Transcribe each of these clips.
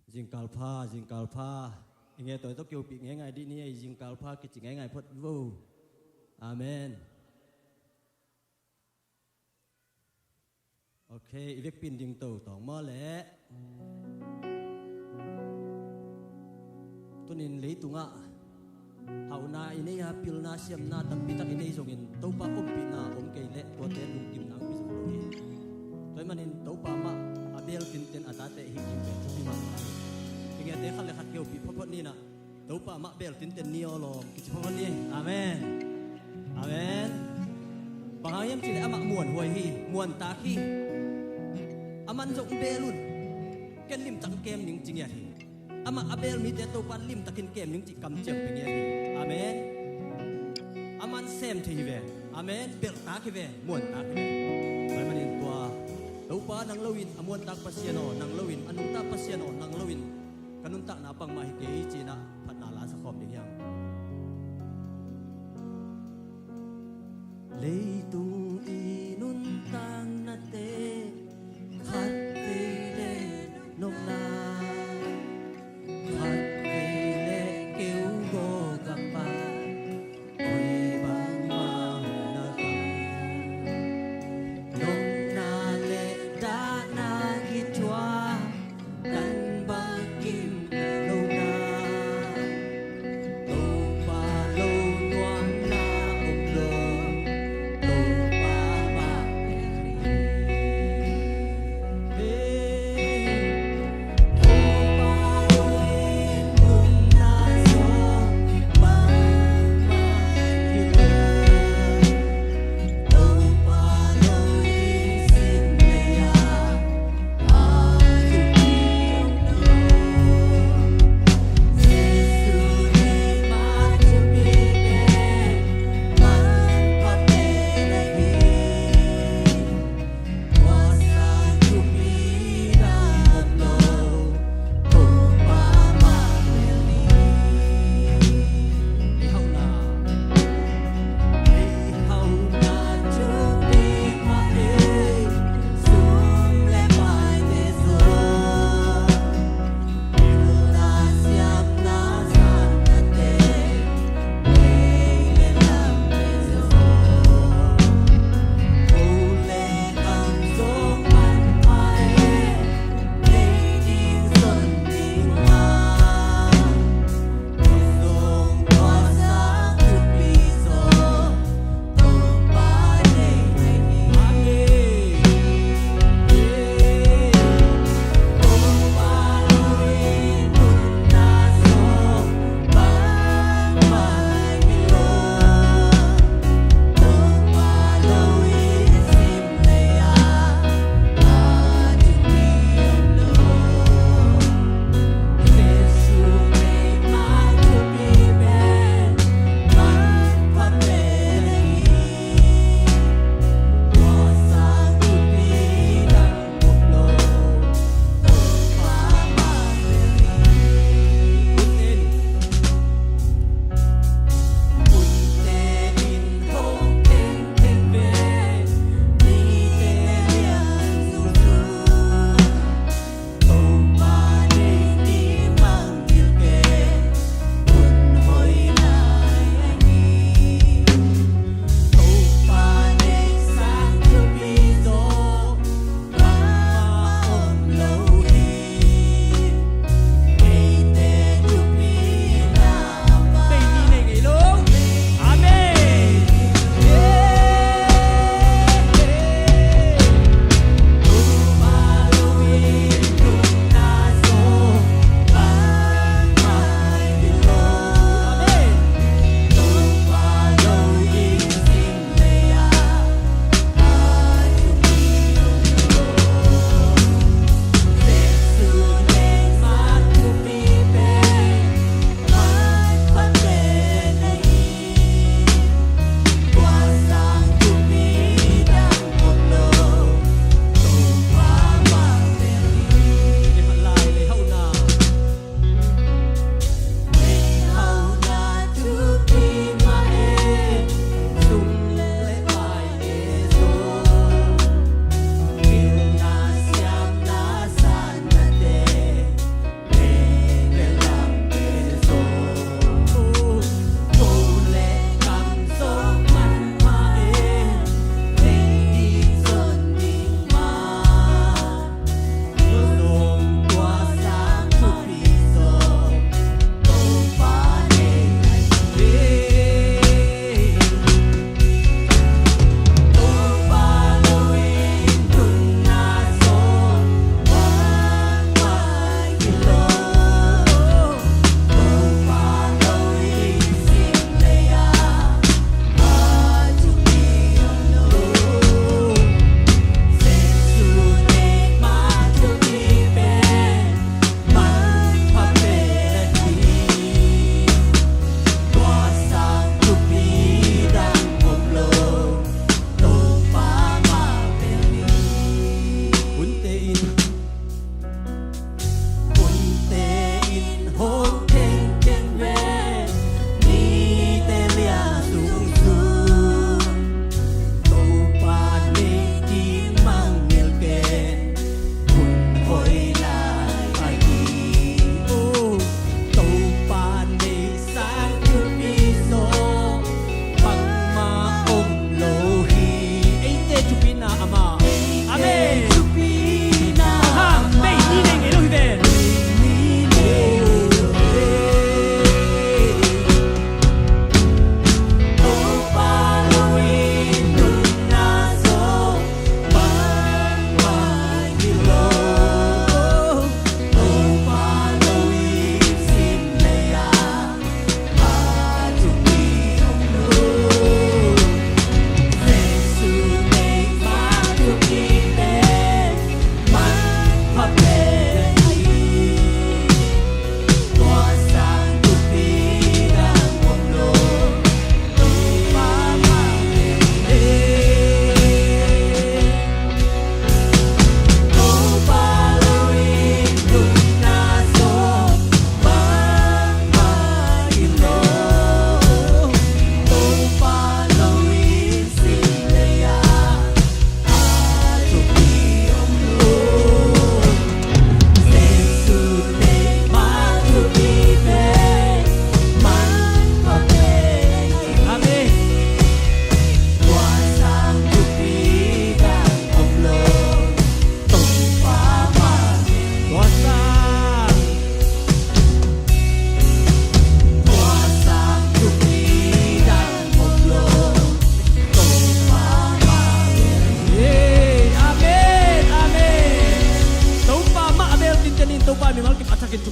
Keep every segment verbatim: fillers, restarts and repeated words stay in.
Zingkal pha, zingkal pha. I nge tawi tawh kiopih ngeingai dih ni ei, zingkal pha kici ngeingai phot vo. Amen. Ok, i vekpi in ding to tawng maw leh. Tunin leitungah hauhna i nei a, pilna siamna tampi tak i nei zongin Topa ompihna om kei leh tuate lungkim nang pi zo lo hi. Tua ahih manin Topa mah a beel tinten a tate hi ding pen thupi mahmah hi. I ngete khat le khat kiopih photphot ni in ah, Topa mah beel tinten ni aw lawm kici photphot ni. Amen. Amen. Bang hang hiam cih leh amah muanhuai hi, muantak hi. Aman zong beel un, ken limtak kem ning ci ngiat hi. Amah a beel mite Topa limtakin kem ning cih kamciam pia ngiat hi. Amen. Aman sem thei hi ve. Amen. Belhtak hi ve, muantak hi ve. Tua ahih manin tua Topa nang loin a muantak Pasian aw, nang loin a nungta Pasian aw, nang loin ka nuntakna bangmah hi kei ci-in ah phatna la sa khawm ding hi hang. Leitung i nuntaknate khat vei le nopna, khat vei le keu gawp a pai, koi bangmah hun a bang, nopna le dahna kithuah, kan bangkim lohna, Topa lo nuamna om lo, Topa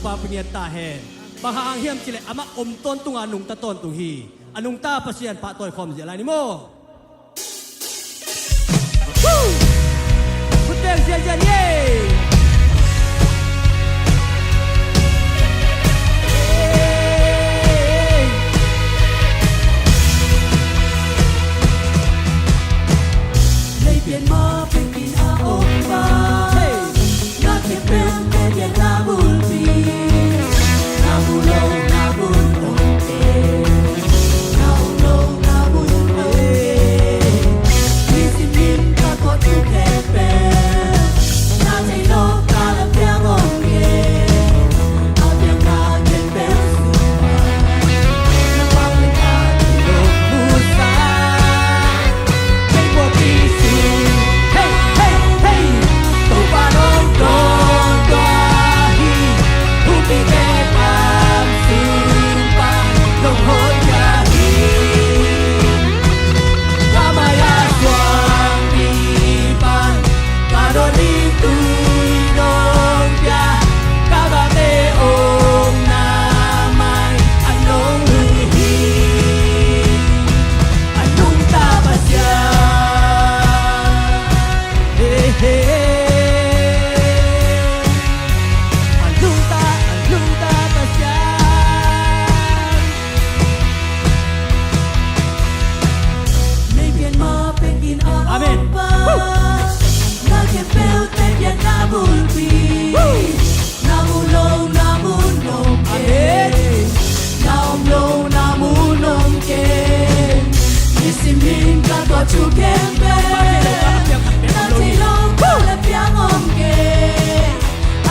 Pa, pia ngiat ta hen. Bang hang hiam cih leh amah om tawntung a, nungta tawntung hi. A nungta Pasian pahtawi khawm ziau lai ni maw. Khut beng ziahziah ni ei. Leipian mah bek in a om pa, na khempeuh te pianna bulpi. Na mu lo na mun om kei, na om lo na mun om kei. Nisim in ka thuak thei khempeuh, na theih loh ka la piang om kei. A piang na khempeuh sung pan, na pang le na theih loh musa. Hei, hei, hei. Topa hong tontua hi. Humpite kam sung pan hong honkhia hi. Ka mai-a suangpi pan ka dawn ding tui nong pia. Ka vate omna mai an nong lui hi. A nungta Pasian. He, he. A nungta, a nungta Pasian. Leipian mah bek in a om pa. Amen. Na khempeuh te pianna bulpi. Na mu lo na mun om kei. Amen. Na om lo na mun om kei. Nisim in ka thuak thu khempeuh, na theih loh ka la piang om kei.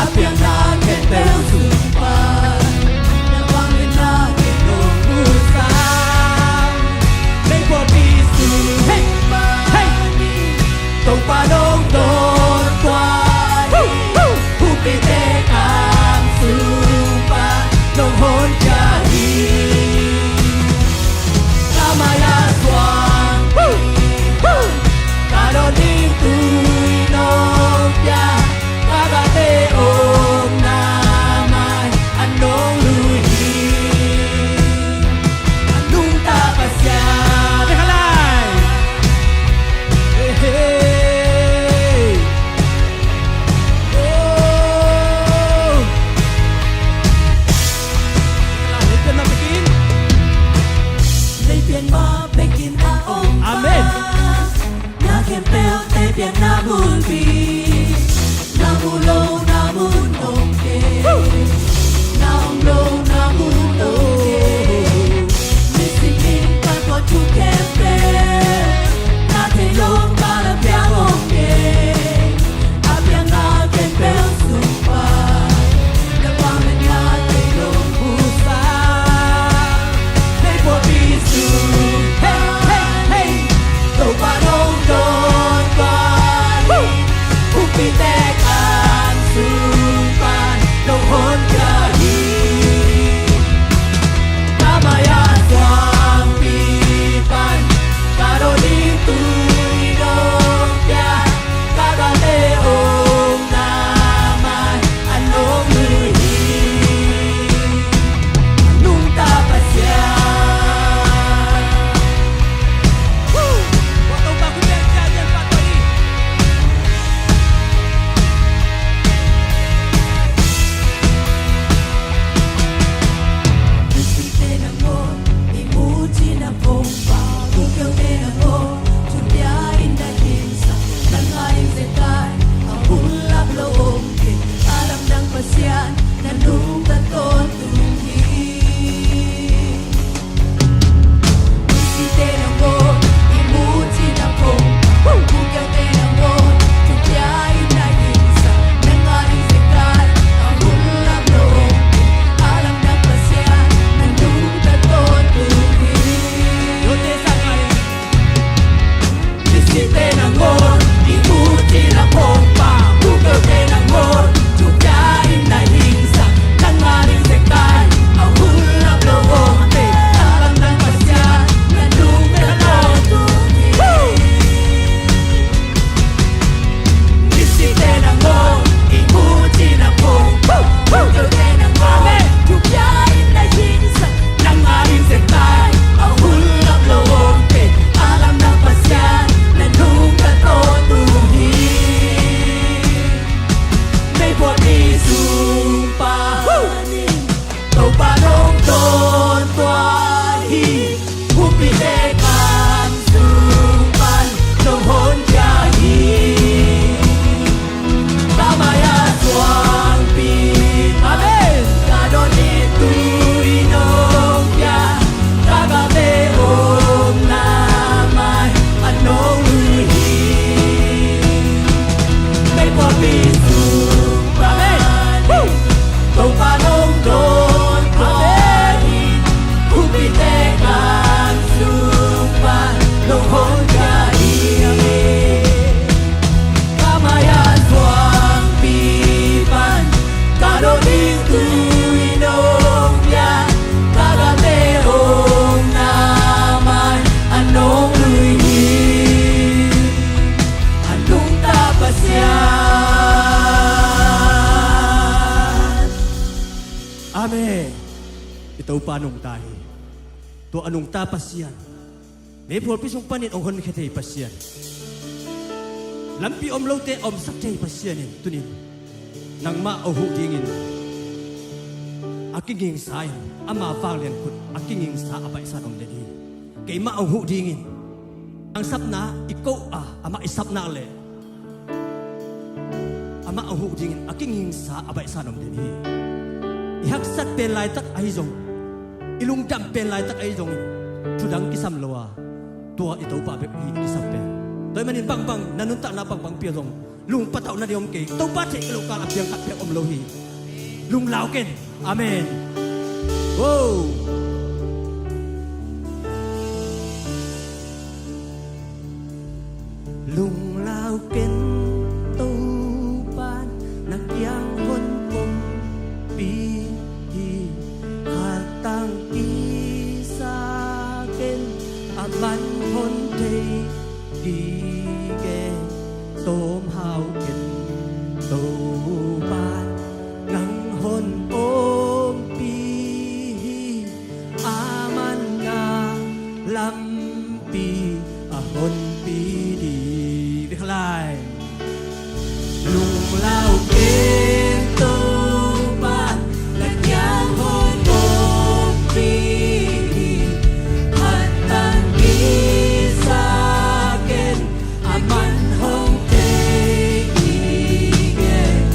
A piang na khempeuh sung pan, na pang le na theih loh musa. Meikuangpi sung pan, Topa hong tontua hi. Humpite kam sung pan hong honkhia hi. Ka mai-a suangpi pan ka dawn ding tui nong pia. Ka vate omna mai an nong lui hi. A nungta Pasian. Hei, hei. Oh. Leipian mah bek in. Leipian mah bek in a om pa. Amen. Na khempeuh te pianna bulpi. Na mu lo na mun om kei. Na om lo na mun om kei. Nisim in ka thuak thu khempeuh, na theih loh ka la piang om kei. A piang na khempeuh sung pan, na pang le na theih loh musa. Meikuangpi sung pan, hei, hei, hei. Topa hong tontua hi. Humpite kam sung pan hong honkhia hi. Ka mai-a suangpi pan ka dawn ding tui nong pia. Ka vate omna mai an nong lui hi. A nungta Pasian. Woo! Tua Topa khut beng ziahziah in pahtawi ni. Topa nungta hi. Tua a nungta Pasian, meiphualpi sung panin hong honkhia thei Pasian, lampi om lote a omsak thei Pasian in tunin nangmah hong huh dingin a kingingsa in, ama vanglian khut a kingingsa a baihsa in om den hi. Keimah hong huh dingin ang sapna i koh a, amah i sapna leh amah hong huh dingin a kingingsa a baihsa in om den hi. I haksat pen laitak ahi zong, i lungdam pen laitak ahi zongin thudang kisam lo a, tua i Topa bek hi i kisam pen. Tua ahih manin bangbang na nuntakna bangbang pia zong lungpatauh nading om kei. Topa theih kei lo kal a piang khat peuh om lo hi. Lunglau ken. Amen. Wow. Lunglau ken, Topa na kiang hon ompih hi. Hatang kisa ken, aman hon thei gige. Tawmhau ken, Topa nang hon ompih hi. Aman na lampi a honpi ding. Vekhalai. Lunglau ken, Topa na kiang hon ompih hi. Hatang kisa ken, aman hon thei gige.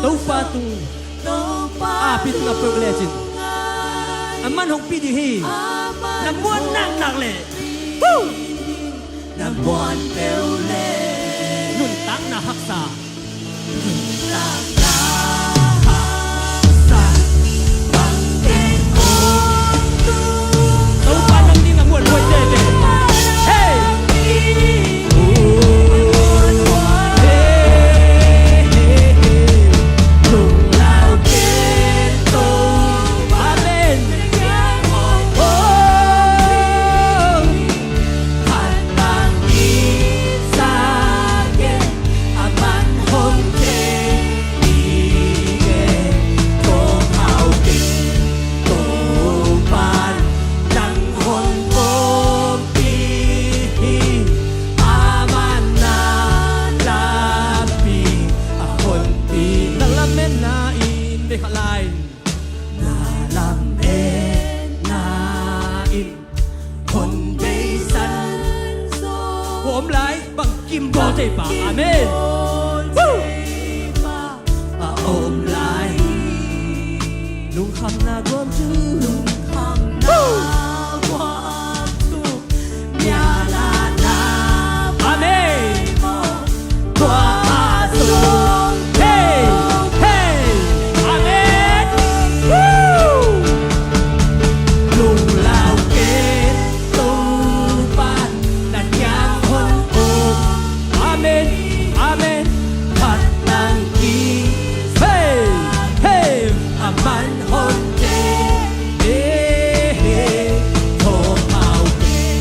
Topa tung a pi tung a peuh lecin a man hong pi ding hi. Na muan naknak le, na muan peuh le, nuntakna haksa. Topa nang ding a muanhuai tete. Hey! Amen. Na lametna in, bek khat lai. Na lametna in hong beisan zaw. Hong om lai, bang kim bawl thei pa. Amen. Woo! A om lai. Lungkhamna guam tu. Lungkhamna guam tu. Amen. Hey, hey. Amen. Woo. Lunglau kei Topa na kiang hong om. Amen. Amen. Phat nang ki. Hey, hey. A man hong te. Hey, hey. Thawhau kei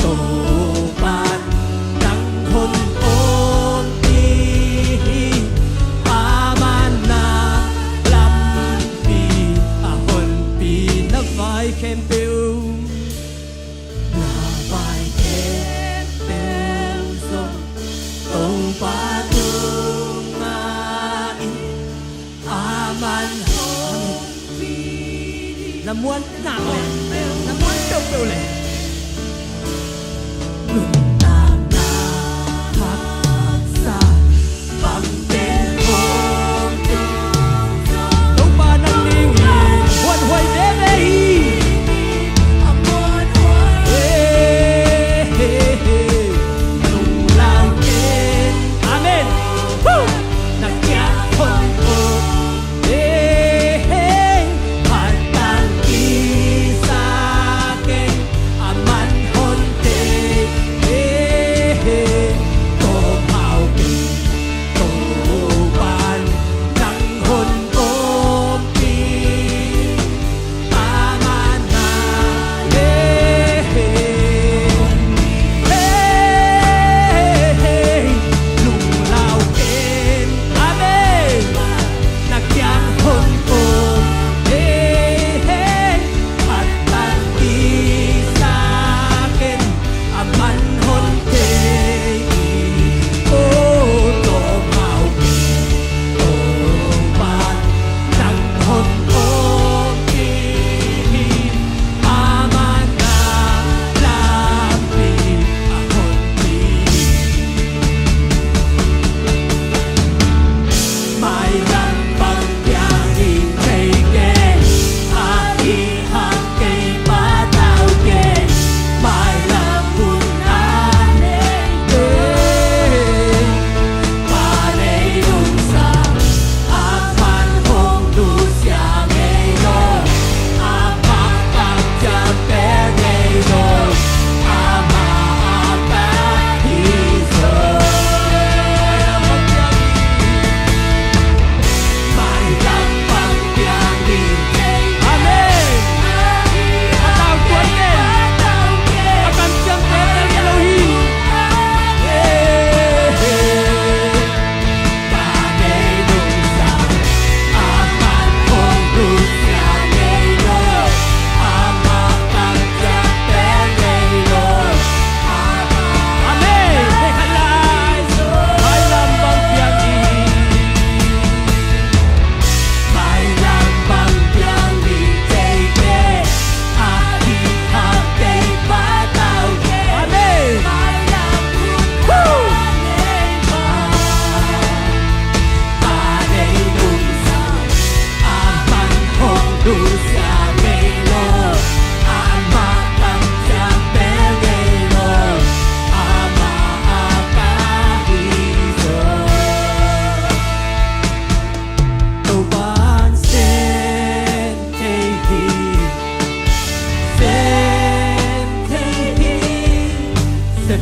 Topa nang hong om hi. A man na lampi a hong pi na vai khempeuh. Na vai khempeuh zong Topa tungah in a man hong pi. Na muan nak le, na muan peuhpeuh le. Nuntakna haksa bangte hong tung. Topa nang ding in muanhuai veve hi. Hey, hey, hey. Lunglau kei. Amen. Woo! Na kiang hong om. Hey, hey. Phat nang kisa kei.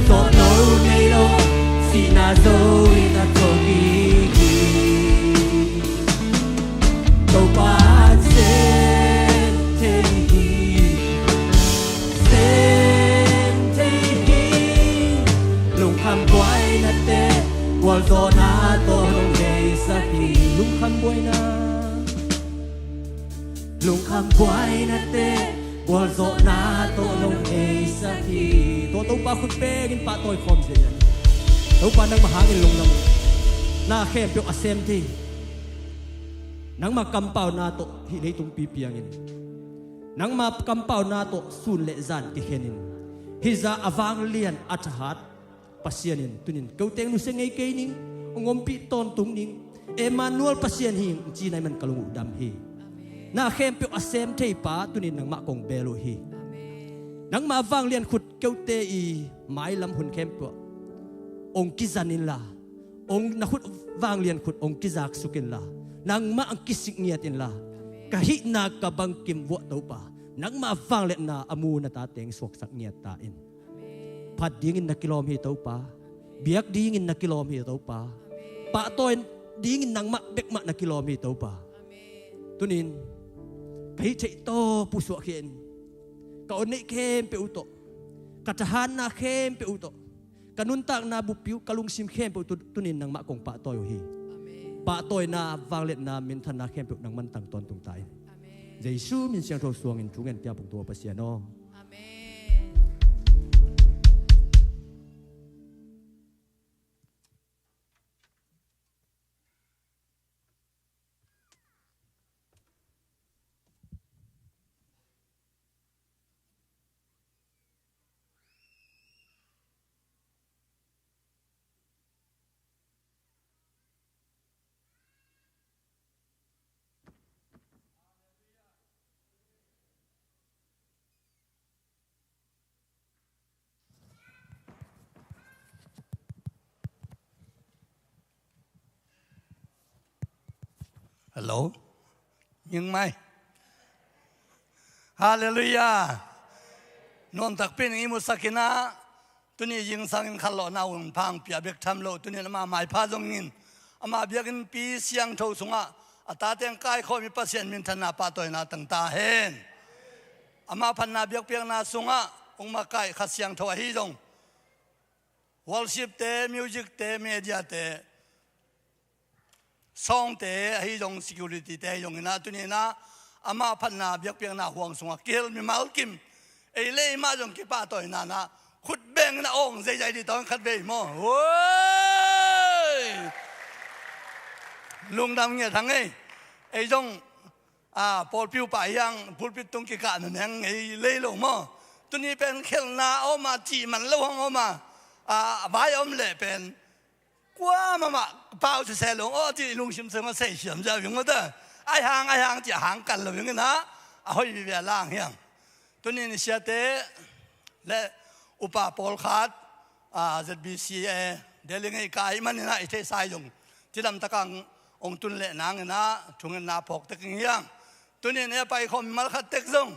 Tawh no nei lo, sihna zo in a tho gigi. Topa sem thei hi, sem thei hi. Lungkham buaina te, gualzawhna tawh nong heisak hi. Lungkham buaina, lungkham buaina te, gualzawhna tawh nong heisak hi. Tua Topa khut bengin pahtawi khawm sia. Topa nangmah hangin lungdam. Na khempeuh a sem thei. Nangmah kampauna tawh hih leitung pipiangin, nangmah kampauna tawh sun le zan kikhenin, hih zah a vanglian a thahat Pasian in tunin keu teng nusia ngei kei ning, hong ompih tawntung ning. Emmanuel Pasian hi ing ci nai man ka lung uh dam hi. Na khempeuh a sem thei pa tunin nangmah kong bel uh hi. Nangmah vanglian khut keute i mailam hun khempeuh ah hong kizan inla, hong na khut vanglian khut hong kizaksuk inla, nangmah hong kisik ngiat inla, ka hihna ka bangkim vuah Topa, nangmah vangliatna a mu na tate hong suaksak ngiat ta in. Phat dingin na kilawm hi Topa. Biak dingin na kilawm hi Topa. Pahtawi dingin nangmah bekmah na kilawm hi Topa. Tunin ka hih theih tawh pusuah khin, ka on neih khempeuh uh tawh, ka thahatna khempeuh uh tawh, ka nuntakna buppi uh, ka lungsim khempeuh uh tunin nangmah kong pahtawi uh hi. Pahtawina, vangliatna, minthanna khempeuh nangman tang tawntung ta in. Jesu min siangtho suangin thungen pia pungtua Pasian aw. Amen. Hello. Nging mai. Halleluiah. Nuam takpi in i musak in ah, tuni zingsangin khanlawhna hun pha hong pia bek tham lo, tuni in ama maipha zongin ama biakinnpi siangtho sungah a tate hong kaikhawm i Pasian minthanna pahtawina tang ta hen. Ama phatna biakpiakna sungah hong makaih Kha Siangtho ahi zong, worship te, music te, media te, sawngte ahi zong, security te ahi zongin ah, tuni in ah ama phatna biakpiakna huang sungah kihel mimal kim, ei le ei mah zong kipahtawina in ah khut bengin ah awng zeizai dih tawng khat vei maw. Oi! Lungdam ngiat hang ei. Ei zong, a, pawlpi upa hiang pulpit tung kikah na neng ngei lei lo maw. Tuni pen khelhna a om a, cih man lo hang om a, a, vai a om leh pen kua mahmah pau sese lo aw, cih lungsim sungah seisiam zia ving aw ta. Ai hang, ai hang cih a hang kan lo vingin ah, a hoih vive a lang hiang. Tuni in i siate le upa pawlkhat, a, Z B C A, Delhi ngei ka ahih manin ah i theihsa zong cidamtak ah hong tun leh nangin ah thungetna phawk tek ing hiang. Tuni in e paikhawm mimal khat tek zong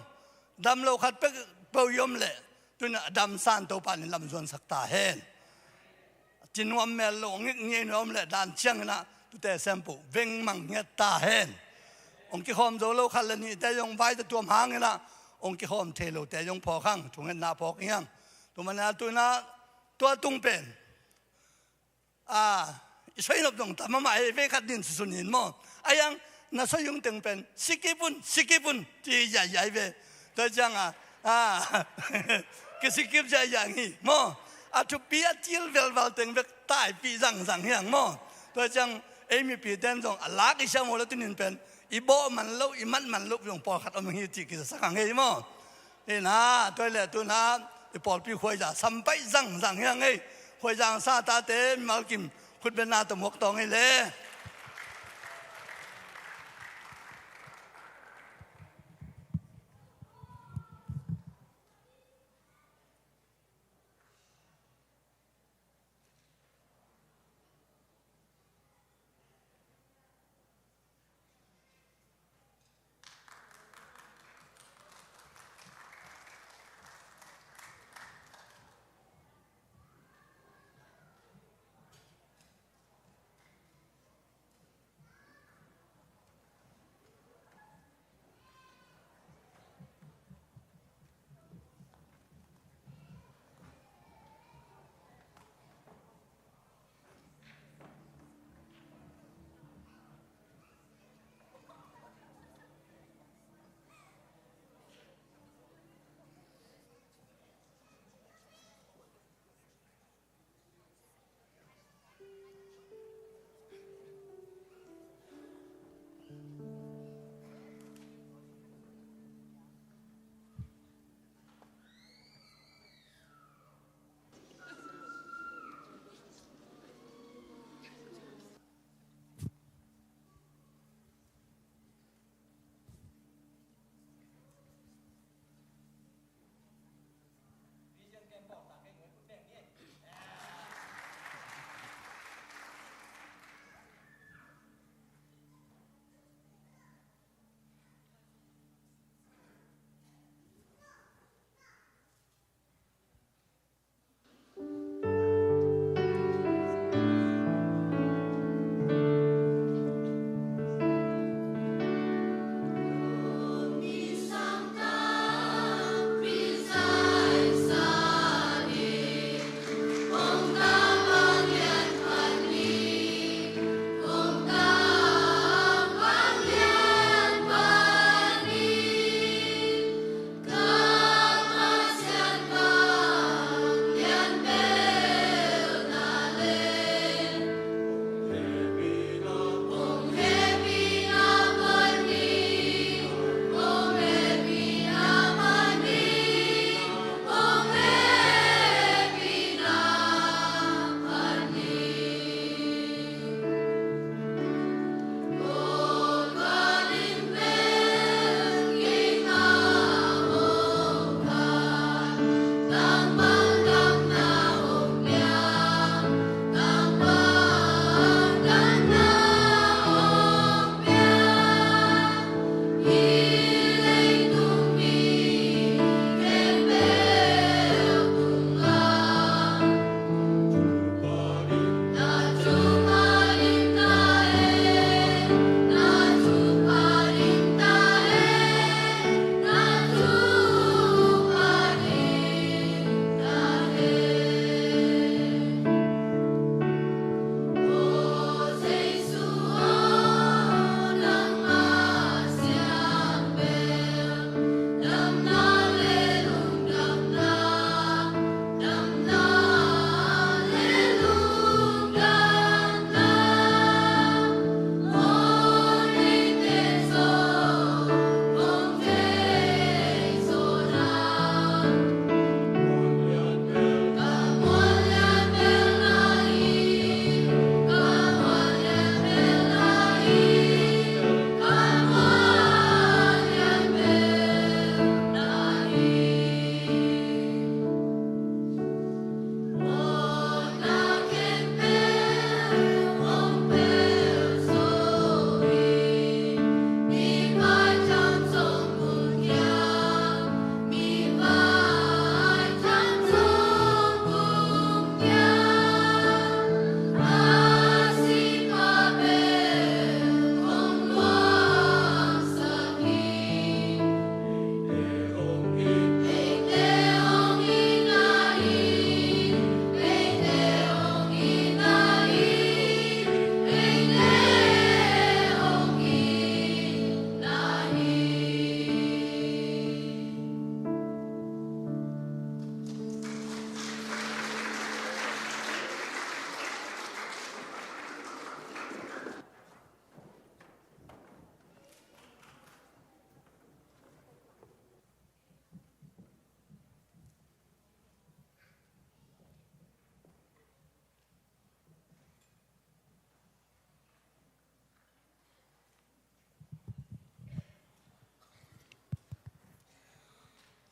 dam lo khat pek peuh i om leh, tuni in a damsan Topa in lamzuansak ta hen. Ci nuam mel lo, ngik ngiai nuam om leh dan ciangin ah tute sempuh vengmang ngiat ta hen. Hong kikhawm zo lo khat le nihte zong vai tatuam hangin ah hong kikhawm thei lote zong phawk hang, thungetna phawk hiang. Tua manin ah tu in ah tua tung pen, a, i soi nop zong tam mahmah hi ve, khat nin susun in maw. A hiang na soi ung teng pen sikip un, sikip un ci ziahziah hi ve. Tua ciang a, a, kisikip ziahziah hi maw. A thupi a cil velval teng bek taipih zangzang hiang maw. Tua ciang ei mipite in zong a lak i siam uh le tunin pen i bawh man loh, i mat man loh zong pawlkhat om hi cih kizasak hang hi maw. Hi na, tua hi leh tu in ah i pawlpi khuaiza sam paih zangzang hiang hi. Khuaizang sa tate mimal kim khutbetna tawh muak tawng hi le.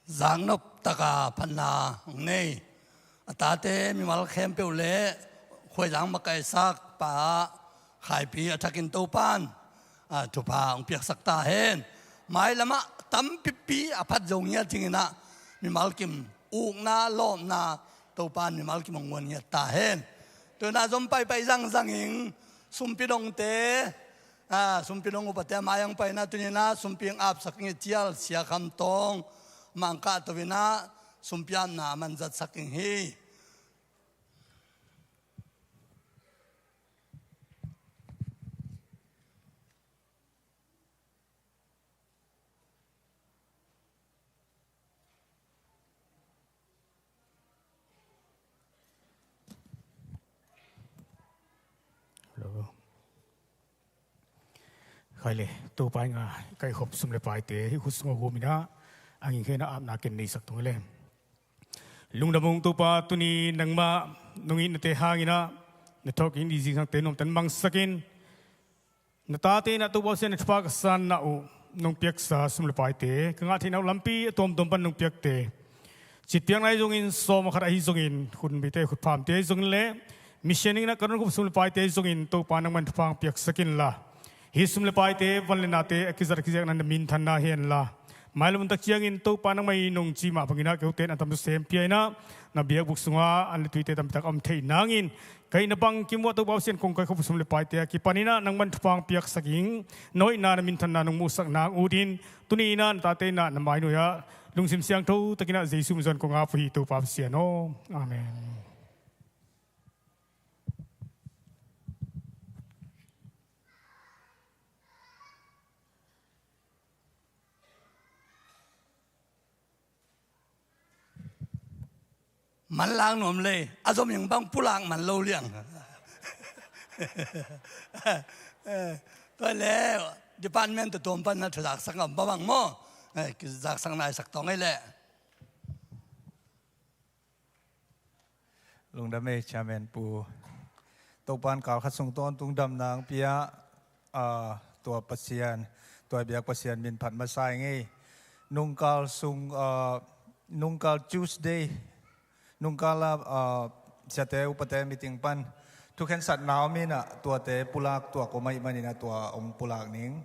Zaknop taka phatna hong nei a tate mimal khempeuh le khuaizang makaihsak pa Khaipi a thakin Topan a thupha hong piaksak ta hen. Mailamah tampipi a phat zo ngiat cinginah mimal kim ukna lawpna Topan mimal kim hong nguan ngiat ta hen. Tuna zom paipai zangzangin sumpi dongte a sumpi dong upate a mai ang paina tunina sumpi ang apsak ngi cial Sia Kham Tawng mangkah to ina sumpi apna manzatsak ing hi. Hello. Khai le, Topa in a kaikhop sum le paite hih khut sungah huminah a ngingkhenna apna ken neisak tong le. Lungdam ung Topa, tuni nangmah nong itnate hanginah na thawhkik ni zingsangte nuamtan mangsakin na tate inah Topa Pasian na thupha ka sanna uh nong piaksa sum le paite ka ngah theihna uh lampi a tuamtuam pan nong piakte citpiakna ahi zongin sawm a khat ahi zongin khutbite khutphamte ahi zongin le mission inah ka nunkhop sum le paite ahi zongin Topa nangman thupha hong piaksak inla hih sum le paite van le nate a kizat a kiziakna na minthanna hi henla mailam untak ciangin Topa nangmah i nong ci mah banginah keute in a tam tu sem pia inah na biakbuk sungah an le tuite tampitak a om theih nangin Kaihna bang kimuah Topa Pasian kong kaikhop sum le paite a kipaninah nangman thupha hong piaksak ing. Na hoihna na minthanna nong muhsak nang utin tuni inah na tate inah na mainuiah lungsim siangtho takinah Jesu min zuan kong ap uh hi Topa Pasian aw. Amen. Manlak nuam lei a zom ing bang pulak man lo liang. Tua le department tuatuam pan na thuzaksak ngam bang maw? Zaksak naisak tawng ei leh. Lungdam ei chairman pu. Topan kal khat sung tawntung damna ang pia. Tua Pasian, tua biak Pasian min phat masa ing ei. Nungkal sung nungkal Tuesday nungkal a siate upate meeting pan thukhensatna om inah tuate pulak tua ko maih maninah tua ong pulak ning.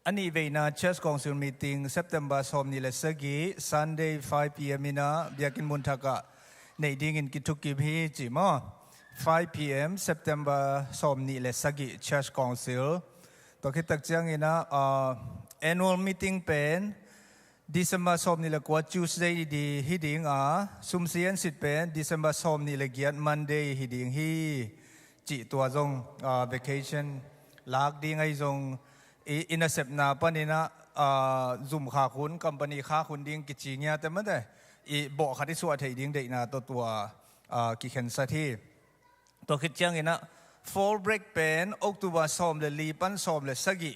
A nih veina Church Council meeting September sawm nih le sagih Sunday five pm inah biakinn munthakah neih dingin kithukim hi ci maw? Five pm September sawm nih le sagih Church Council. Tua khittak cianginah annual meeting pen December sawm nih le kua Tuesday di hi ding a sumsi an sit pen December sawm nih le giat Monday hi ding hi. Cih tua zong vacation lak ding ahi zong i nasepna paninah zum khak hun company khak hun ding kici ngiate mate i bawh khat i suah theih ding deihna tawh tua kikhensat hi. Tua khit cianginah fall break pen October sawm le li pan sawm le sagih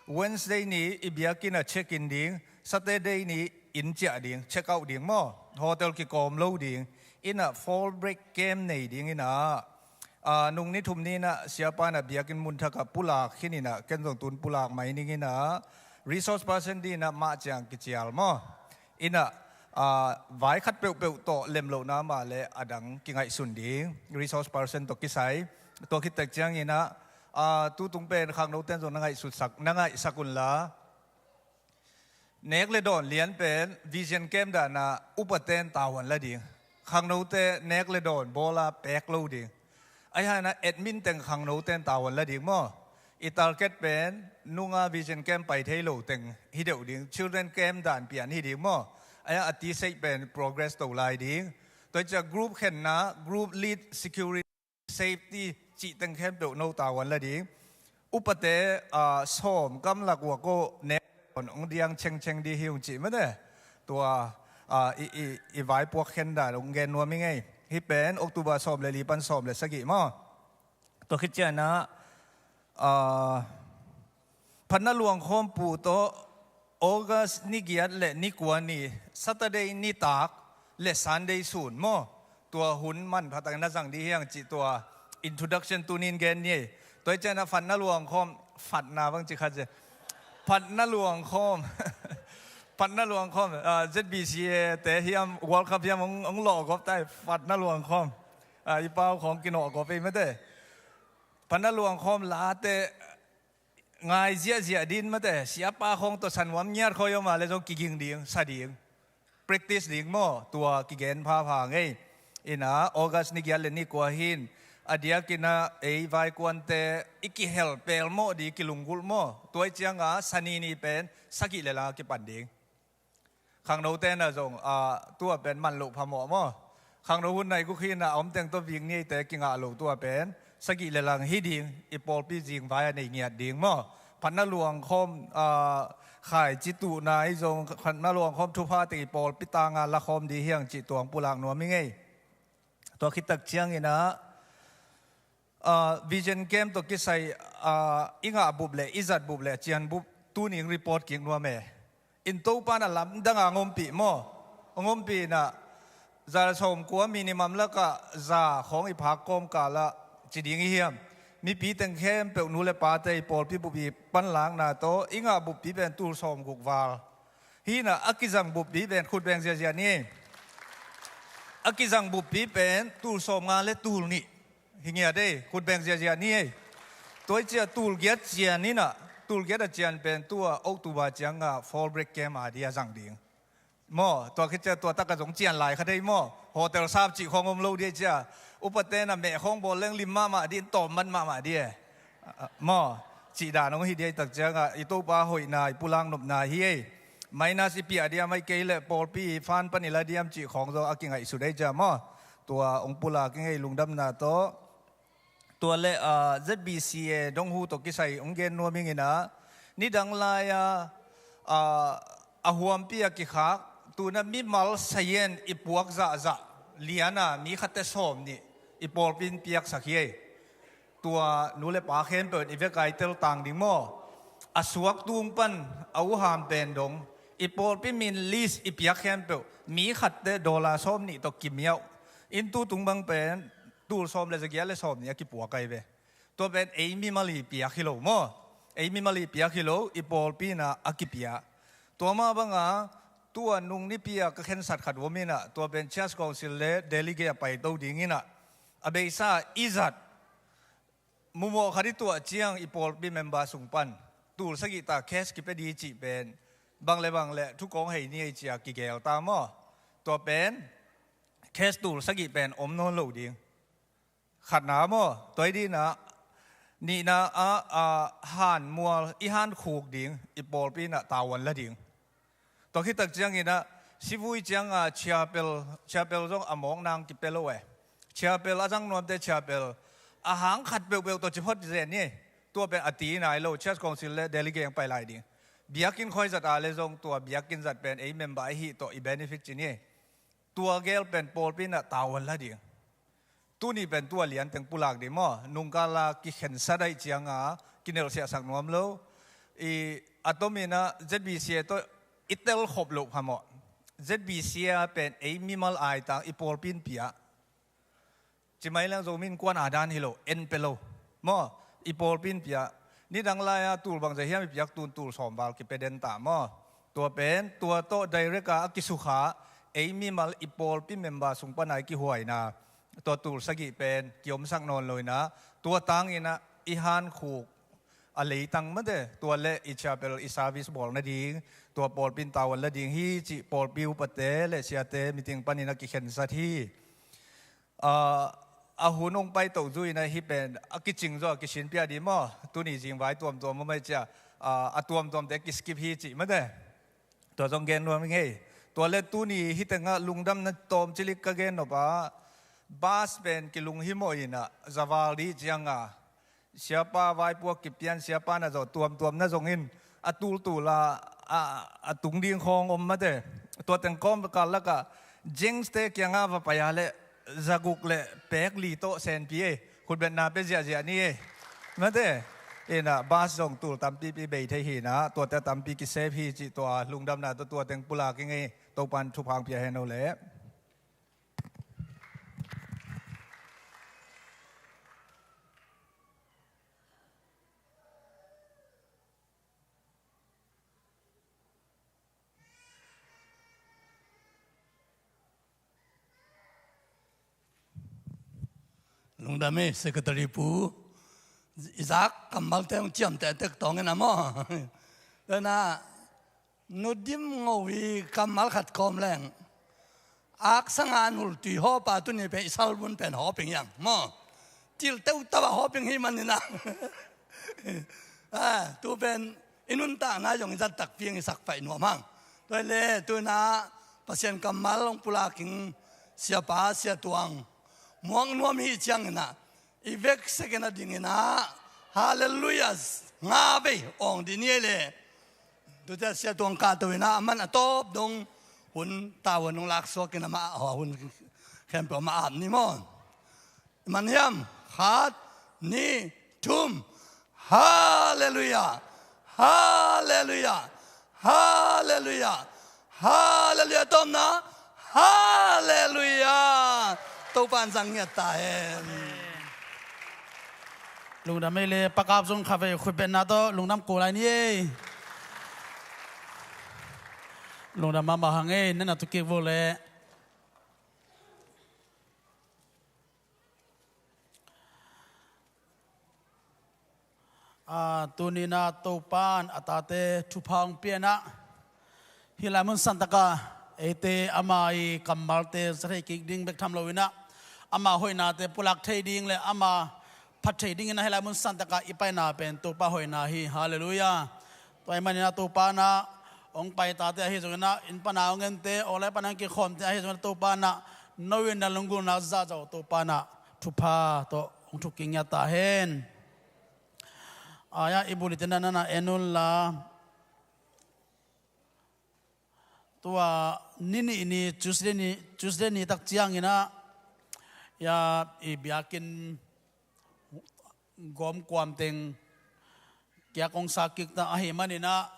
Wednesday ni i biakinn a check in ding, Saturday ni inn ciah ding, check out ding maw? Hotel kikawm lo ding. Inah fall break camp nei ding inah nung ni thum ni inah siapa inah biakinn munthakah pulak khin inah ken zong tun pulak mai ning inah resource person dinah mah ciang kicial maw? Inah vai khat peuhpeuh tawh lemlohna mah le a dang kingaihsun ding resource person tawh kisai. Tua khittak cianginah tutung pen khangnoten zong na ngaihsutsak na ngaihsak unla nek le dawn lian pen vision camp dana upaten tavuan la ding. Khangnote nek le dawn bawla pek lo ding. Ahi hanah admin teng khangnoten tavuan la ding maw? I target pen nunga vision camp pai thei lo teng hi deuh ding. Children camp dan pian hi ding maw? Ahi a ti seih pen progress to lai ding. Tua ciah group khenna group lead security safety cih teng khempeuh no tavuan la ding. Upate sawm kamlak uak uh nek hong diang chengcheng di hi ung cih mate. Tua i vaipuak khen dan hong gen nuam i ngei. Hih pen October sawm le li pan sawm le sagih maw? Tua khit cianah phatna luangkhawm pu tawh August ni giat le ni kua ni Saturday nitak le Sunday sun maw? Tua hun manpha takin na zang dih hiang cih tua introduction tunin gen ni. Tua i cianah phatna luangkhawm phatna bang ci khat cia phatna luangkhawm Phatna luang khawm, ah, Z B C A te hiam, World Cup hiam, hong, hong lawh gawp tai, phatna luang khawm. Ah, i pau khawng kinawh gawp ei mate. Phatna luang khawm late, ngai ziahziah din mate, siapa khawng tawh sa nuam ngiat khawi om a le zong kiging ding, sa ding. Practice ding maw, tua kigen phapha ngei. Ina, August ni giat le ni kua hin, a diakin a ei vaikuante i kihel pelmawh ding, kilunggulh maw. Tua i cianga, Sani ni pen, sagih le lang a kipan ding. Khangnote na zong, ah, tua pen man loh phamawh maw. Khangno hun nai guk hi na, a om teng tawh vik ni eite kingah lo tua pen. Sagih le lang hi ding, i pawlpi zingvai a nei ngiat ding maw. Phatna luang khawm, ah, khaici tuhna i zong, phatna luang khawm thupha teng i pawlpi tanga la khawm ding hiang cih tuang pulak nuam i ngei. Tua khittak ciangin a, ah, Vision Camp tawh kisai, ah, i ngah bup le, i zat bup le, cian bup, tuning report kik nuam e. In Topa na lamdang a ngompih maw? Ngompih na, za sawm kua minimum laka za khawng i phak kawmkala ci ding i hiam? Mipi teng khempeuh nu le pate i pawlpi bup i panlakna tawh, i ngah buppi pen tul sawm guk val. Hi na, a kizang buppi pen khut beng ziazia ni. A kizang buppi pen tul sawm nga le tul nih. Hi ngiat ei, khut beng ziazia ni ei. Tua i cia tul giat cian ni na, tul giat a cian pen tua October cianga Fall Break Camp a dia zang ding. Maw, tua khit cia tua taka zong cian lai kha thei maw. Hotel sap cih khawng om lo dia cia. Upate na meh khawng bawl leng lim mahmah di, tawm man mahmah di e. Ah, maw, cih dan hong hi dia i tak cianga, i Topa hoihna, i pulak nopna hi ei. Minus i piah diam ai kei le, pawlpi fan pan i la diam cih khawng zong a kingaihsut ei cia maw. Tua hong pulak i ngei lungdamna tawh. Tua le, ah, Z B C A dong hu tawh kisai hong gen nuam ing ina. Nidang lai-a, ah, a huampi a kikhak, tuna mimal sayen i puak zahzah, liana mi khatte sawm nih, i pawlpi in piaksak hi ei. Tua nu le pa khempeuh in i vek a i teltang ding maw. A suak tung pan a uham pen dong, i pawlpi min list i piak khempeuh, mi khatte dollar sawm nih tawh kimiauh. In tu tung bang pen, tul sawm le zagiat le sawm nih a kipuak ai ve. Tua pen ei mimal i piak hi lo maw. Ei mimal i piak hi lo, i pawlpi na a kipia. Tua mah banga, tua nung nipi a ka khensat khat om ina, tua pen Church Council le delegate a paito ding ina. A beisa i zat. Mumawh khat i tuah ciang i pawlpi member sung pan tul sagih ta cash kipia di cih pen bang le bang le thukawng hei ni ei cia kigel ta maw? Tua pen cash tul sagih pen om nawn lo ding. Khatna maw? Tua i dina, nihna a, a, han mual i han khuk ding, i pawlpi na tavuan la ding. Tua khittak ciangin a, sivui cianga chapel, chapel zong a mawk nang kipia lo e. Chapel a zang nuamte chapel a hang khat peuhpeuh tawh ci phot zen ni. Tua pen a ti nai lo, Church Council le delegate pai lai ding. Biakinn khawi zat a le zong tua biakinn zat pen ei member ahi tawh i benefit ci ni. Tua gel pen pawlpi na tavuan la ding. Tuni pen tua lian teng pulak ding maw? Nungkala kikhensat aih cianga kinelsiahsak nuam lo. I, a tomin a Z B C A tawh i tel khop loh phamawh. Z B C A pen ei mimal aitang i pawlpi in pia. Ci mai leng Zomi in kuan a dan hi lo, en pia lo. Maw, i pawlpi in pia. Nidang lai-a tul bangzah hiam i piak tun tul sawm val kipia den ta maw? Tua pen, tua tawh direct a a kisukha, ei mimal i pawlpi member sung pana i kihuaina. Tua tul sagih pen, kiomsak nawn lo ina. Tua tangin a i hankhuk a leitang mate, tua le i chapel i service bawl nading, tua pawlpi in tavuan la ding hi, cih pawlpi upate le siate meeting panin a kikhensat hi. Ah, a hun hong paito zuina hi pen, a kicing zaw a kisinpia di maw? Tuni zingvai tuamtuam maw mai cia, ah, a tuamtuamte kiskip hi cih mate. Tua zong gen nuam i ngei. Tua le tuni hi tengah lungdamna tawm cilik ka gen nop a, bus pen kilung hi mawh ina, zaval di cianga. Siapa vaipuak kipian, siapa na zaw tuamtuam na zongin, a tultul a, a, a tung ding khawng om mate. Tua teng kawm kal laka, James te kianga va pai a le, zaguk le pek li tawh senpi e, khutbetna pe ziahziah ni e. Mate, ina bus zong tul tampipi bei thei hina, tuate tampi kisep hi cih tua lungdamna tua tua teng pulak i ngei, Topan thuphang pia hen o le. Lungdam ei, Secretary Pu. I zak kammalte hong ciamteh tek tawng in a maw. Tua hi a, Nu Dim Ngo i kammal khat kawm leng, aksanga an hul tui hawpa tuni pen i salvun pen hawping hiang maw. Til teuh tawh a hawping hi manin a. Ah, tu pen i nuntakna zong i zat takpi ang i sak paih nuam hang. Tua hi leh tu hi a Pasian kammal hong pulak ing siapa, Sia Tuang, muak nuam hi ciangin a, i veksekin a dingin a, Halleluiah nga vei awng dih ni ei leh. Tuate Sia Tuang kahto in a, aman a tawp dong hun, tavuan hong laksuakin amah a hun khempeuh amah ap ni maw. Man hiam, khat, nih, thum. Halleluiah. Halleluiah. Halleluiah. Halleluiah. Tawpna. Halleluiah. Topa in zang ngiat ta hen. Lungdam ei leh, pakap zong kha vei khut betna tawh lungdam ko lai ni ei. Lungdam mahmah hang ei, na na tu kik vo leh. Ah, tuni in a Topa in a tate thupha hong pia in a, hih lai mun santak ah eite ama i kammalte za thei kik ding bek tham lo in a, ama hoihnate pulak thei ding leh ama phat thei dingin a hih lai mun santak ah i paina pen Topa hoihna hi. Halleluiah. Tua ahih manin a Topa in a hong pai tate ahi zongin a, inn pan a hong ente, awlai pan a hong kikhawmte ahi zongin a Topa in a, no in na lunggulhna zahzah uh Topa in a thupha tawh hong thuk kik ngiat ta hen. Ai-ah i bulletin ah na na en un la. Tua ni nih ni, Tuesday ni, Tuesday ni tak ciangin a, ya, i biakinn gawmkuam teng kiak hong sa kik ta ahih manin a,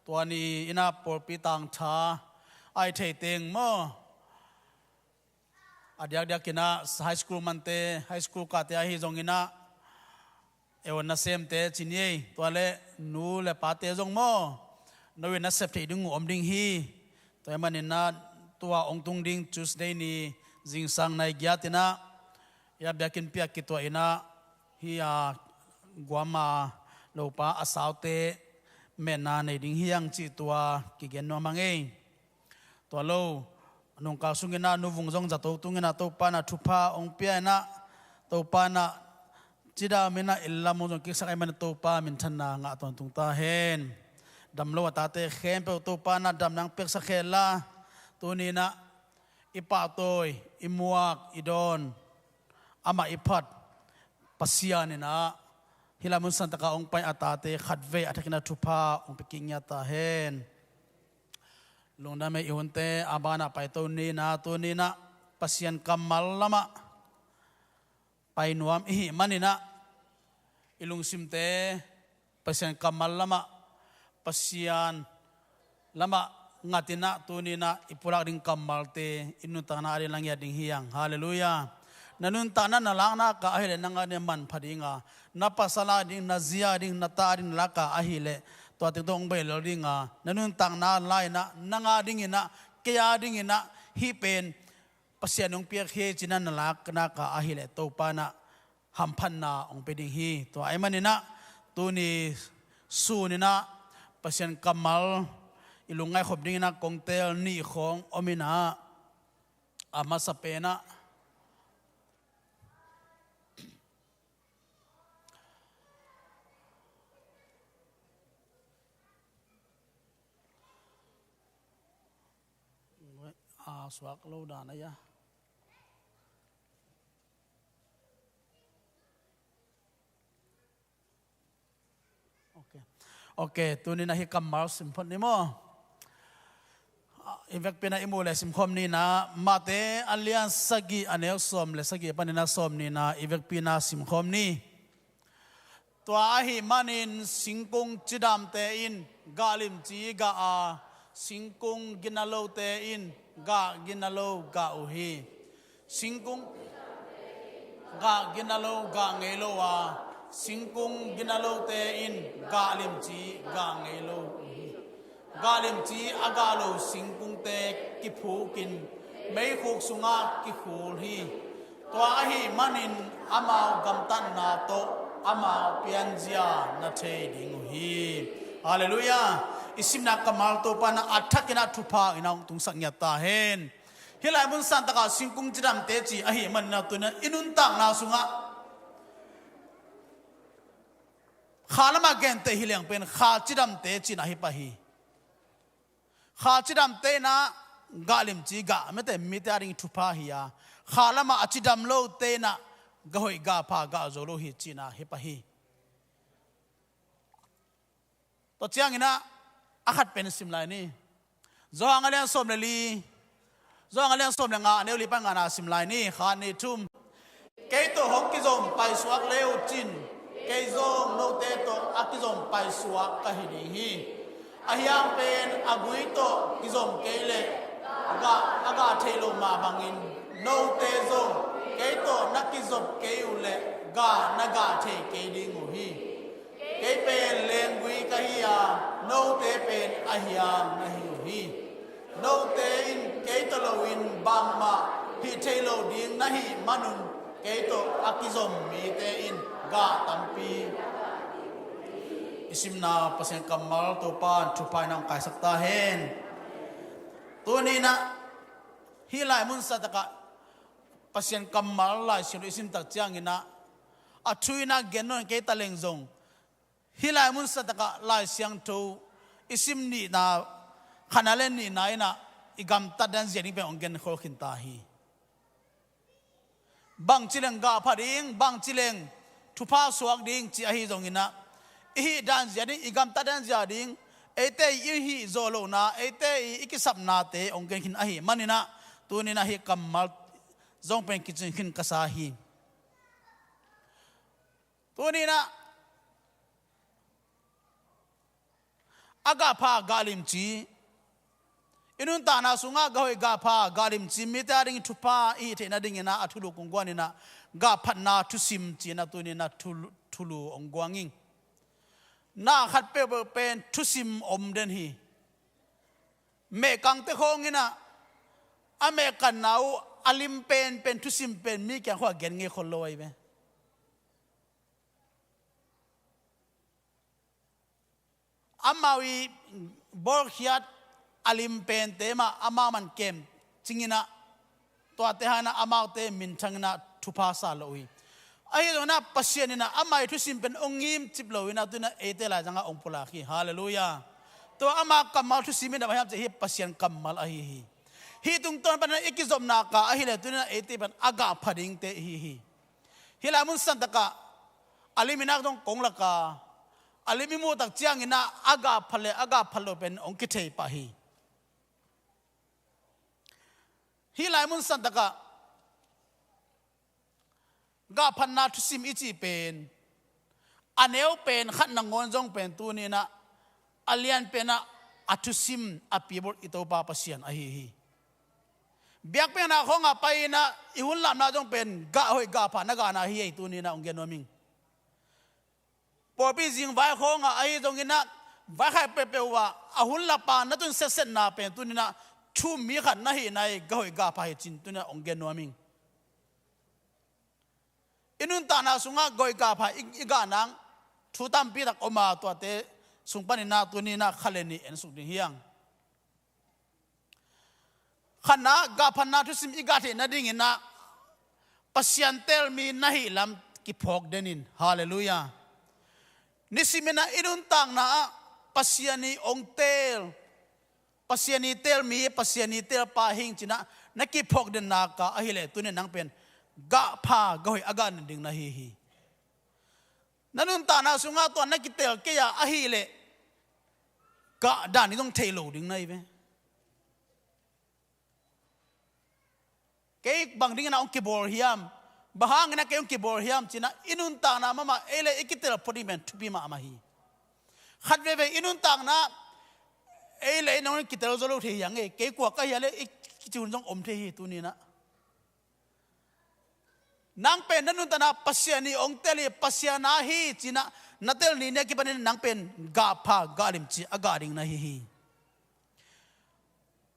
tua ni in a pawlpi tangtha a i thei teng maw, a diakdiakin a high school mante, high school kahte ahi zongin a, ew, nasemte ci ni ei, tua leh nu leh pate zong maw, no in na sep theih ding uh om ding hi. Tua ahih manin a, tua hong tung ding Tuesday ni zingsang nai giat in a, ya, biakinn piak kituah in a, hih a guam a lopa a saute metna nei ding hi hang cih tua kigen nuam hang ei. Tua lo, nungkal sungin a Nu Vung zong zato tungin a Topa in a thupha hong pia in a, Topa in a cidam in a i lam hong zong kiksak ahih manin Topa minthanna ngah tawntung ta hen. Dam lo a tate khempeuh Topa in a damna hong piaksak hen la, tuni in a i pahtawi, i muak, i dawn, amah i phat Pasian in a, hih lai mun santak ah hong pai a tate khatvei a thakin a thupha hong pia kik ngiat ta hen. Lungdam ei, i hunte a ban ah paito ni in a, tuni in a Pasian kammal lamah pai nuam i hih manin a, i lungsimte Pasian kammal lamah, Pasian lamah ngat in a, tuni in a i pulak ding kammalte i nuntakna adingin la ngiat ding hi hang. Halleluiah. Na nuntakna na lak nak a ahih leh nang adingin a manpha ding a, na pasal ading, na zi ading, na ta ading na lak a ahih leh tua teng tawh hong bei lel ding a, na nuntakna la in a, nang adingin a, kei adingin a, hih pen Pasian hong piak hi ci-in a na lak nak a ahih leh Topa in a hamphatna hong pia ding hi. Tua ahih manin a, tuni sun in a Pasian kammal i lungngaih khop dingin a kong teel nih khawng om in a, a masa pen a, a suak lo dan a ia. Ok. Ok, tuni in a hih kammal sim phot ni maw. I vekpi in a i muh leh simkhawm ni in a, Mate a lian sagih a neu sawm leh sagih panin a sawm ni in a, i vekpi in a simkhawm ni. Tua ahih manin singkung cidamte in gah limci gah a, singkung ginalote in gah ginalo gah uh hi. Singkung gah ginalo gah ngei lo a, singkung ginalote in gah limci gah ngei lo uh hi. Gah limci a gah lo singkungte kiphukin meikhuk sungah kikhul hi. Tua ahih manin amau gamtatna tawh amau pianzia na thei ding uh hi. Halleluiah. I simna kammal Topa in a thakin a thupha in a hong tungsak ngiat ta hen. Hih lai mun santakah singkung cidamte ci ahih manin a tu-in a i nuntakna sungah kha lamah genteh hi leng pen kha cidamte cihna hi pah hi. Kha cidamte in a gah limci gah mete mite a ding thupha hi a, kha lamah a cidam lote in a gah hoih gah pha gah zo lo hi cihna hi pah hi. Tua ciangin a a khat pen sim lai ni. Johan a lian sawm le li, Johan a lian sawm le nga, a neu li pan ngana sim lai ni. Khat, nih, thum. Kei tawh hong kizom paisuak le uh cin, kei zong note tawh a kizom paisuak ka hi ding hi. A hiang pen a gui tawh kizom kei leh gah a gah theih loh mah bangin note zong kei tawh na kizop kei uh leh gah na gah thei kei ding uh hi. Kei pen lenggui ka hi a, note pen a hiang na hi uh hi. Note in kei tawh loin bangmah hih thei lo ding na hih manun kei tawh a kizom mite in gah tampi. I simna Pasian kammal Topa in thupha in a hong kaisak ta hen. Tuni in a hih lai mun santakah Pasian kammal Lai Siangtho i sim tak ciangin a a thu in a gen nawn kei ta leng zong, hih lai mun santakah Lai Siangtho i sim nihna, khatna le nihna in a i gamtat dan zia ding pen hong genkhol khin ta hi. Bangci leng gah pha ding, bangci leng thupha suak ding ci ahi zongin a, i hih dan zia ding, i gamtat dan zia ding, eite i hih zawh lohna, eite i kisapnate hong gen khin ahih manin a, tuni in a hih kammal zong pen kicing khin ka sa hi. Tuni in a a gah pha gah limci, i nuntakna sungah gah hoih gah pha gah limci, mite a ding thupha i hih theih nadingin a a thulu kong guan in a gah phatna thusim ci in a tuni in a thulu, thulu hong guang ing. Na khat peuhpeuh pen thusim om den hi. Mehkangte khawng in a a mehkanna uh a lim penpen thusim pen mi kiang khawng a gen ngei khol lo ahi ve. Amau i bawlkhiat a lim pente mah amau man kem cingin a, tuate hangin a amaute minthangin a thupha sa lo uh hi. Ahi zongin a Pasian in a amah i thusim pen hong ngimcip lo in a, tu in a eite laizangah hong pulak hi. Halleluiah. Tua ama kammal thusim in a bang hiam cih hi, Pasian kammal ahi hi. Hih tungtawn panin a i kizopna ka ahih leh tu in a eite pan a gah pha dingte ihi hi. Hih lai mun santakah a lim i nak zong kong lak a, a lim i muh tak ciangin a a gah pha le a gah pha lo pen hong kithei pah hi. Hih lai mun santakah gah phatna thusim i cih pen a neu pen khat nangawn zong pen tuni in a a lian pen a a thusim a piabolh i Topa Pasian ahi hi. Biakpiakna khawngah pai in a i hun lapna zong pen gah hoih gah pha na gahna hi ei tuni in a hong gen nuam ing. Pawlpi zingvai khawngah ahi zongin a vaikhak peuhpeuh ah a hun lapa na tun setsetna pen tuni in a thu-um mi khat na hihna i gah hoih gah pha hi ci-in tuni in a hong gen nuam ing. I nuntakna sungah gah hoih gah pha i, i gah nang thu tampi tak om a, tuate sung panin a tuni in a khat le nih ensuk ding hi hang. Khatna, gah phatna thusim i gah theih nadingin a Pasian teel mi na hih lam kiphawk den in. Halleluiah. Nisimin a i nuntakna ah Pasian i hong teel, Pasian i teel mi, Pasian i teel pa hi ing ci-in a na kiphawk den nak a ahih leh tuni in nang pen gah pha gah hoih a gah nading na hi hi. Na nuntakna sungah tua na kiteel kei a ahih leh gah dan i dong thei lo ding na hi ve. Kei bang dingin a hong kibawl hiam? Bang hangin a kei hong kibawl hiam? Ci-in a i nuntakna mahmah ei le ei i kitel phot ding pen thupi mahmah hi. Khat veve i nuntakna ei le ei nong kitel zo lo thei hi hang e, kei kua ka hi a le i kici hun zong om thei hi tuni in a. Nang pen na nuntakna Pasian i hong tel hi, Pasian a hi ci-in a na tel ni ni a kipanin nang pen gah pha gah limci a gah ding na hi hi.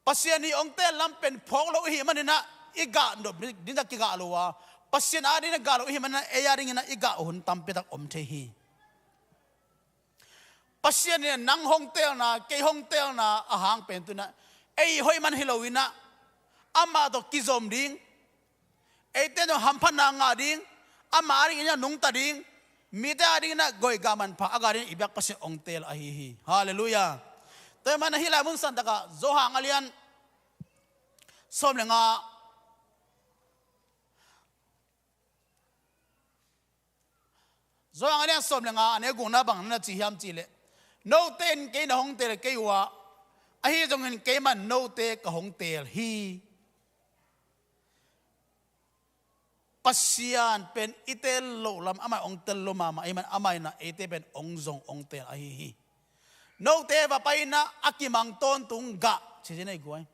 Pasian i hong tel lam pen phawk lo i hih manin a i gah nop ding a kigah lo a, Pasian adingin a gah lo i hih manin ah ei adingin ah i gah hun tampi tak om thei hi. Pasian in nang hong teelna, kei hong teelna a hang pen tu-in ah ei hoih man hi lo-in ah amah tawh kizom ding, eite zong hamphatna ngah ding, amah adingin ah nungta ding, mite adingin ah gawh gah manpha a gah dingin i biak Pasian hong teel ahi hi. Halleluiah. Tua ahih manin ah hih lai mun santakah Johan a lian sawm le nga, Johan a lian sawm le nga, a neu gukna bang na ci hiam cih leh, note in kei na hong teel kei uh a, ahi zongin keimah in note ka hong teel hi. Pasian pen i teel loh lam amah in hong tel lo mahmah ahih manin amah in ah eite pen hong zong hong teel ahi hi. Note va pai-in ah a kimang tawntung gah, ci-in ah i guai.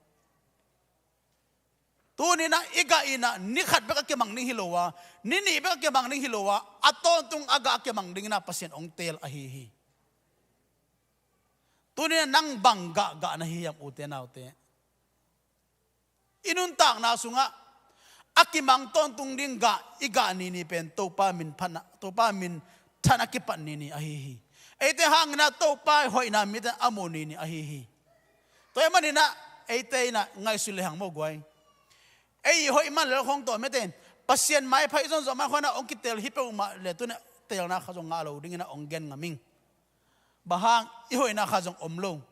Tuni-in ah i gah in ah ni khat bek a kimang ding hi lo a, ni nih bek a kimang ding hi lo a, a tawntung a gah a kimang dingin ah Pasian hong teel ahi hi. Tuni-in ah nang bang gah gah na hi hiam, ute naute? I nuntakna sungah a kimang tawntung ding gah i gah nini pen Topa min phatna, Topa min than a kipat nini ahi hi. Eite hangin ah Topa hoihna mite a muh nini ahi hi. Tua ahih manin ah eite in ah ngaihsun lehang maw guai. Ei hoih man le lo khong tawh mite in Pasian maipha i zon zawh man khong in ah hong kiteel hi peuhmah leh tu-in ah teelna khat zong ngah lo dingin ah hong gen ngam ing. Bang hang, i hoihna khat zong om lo.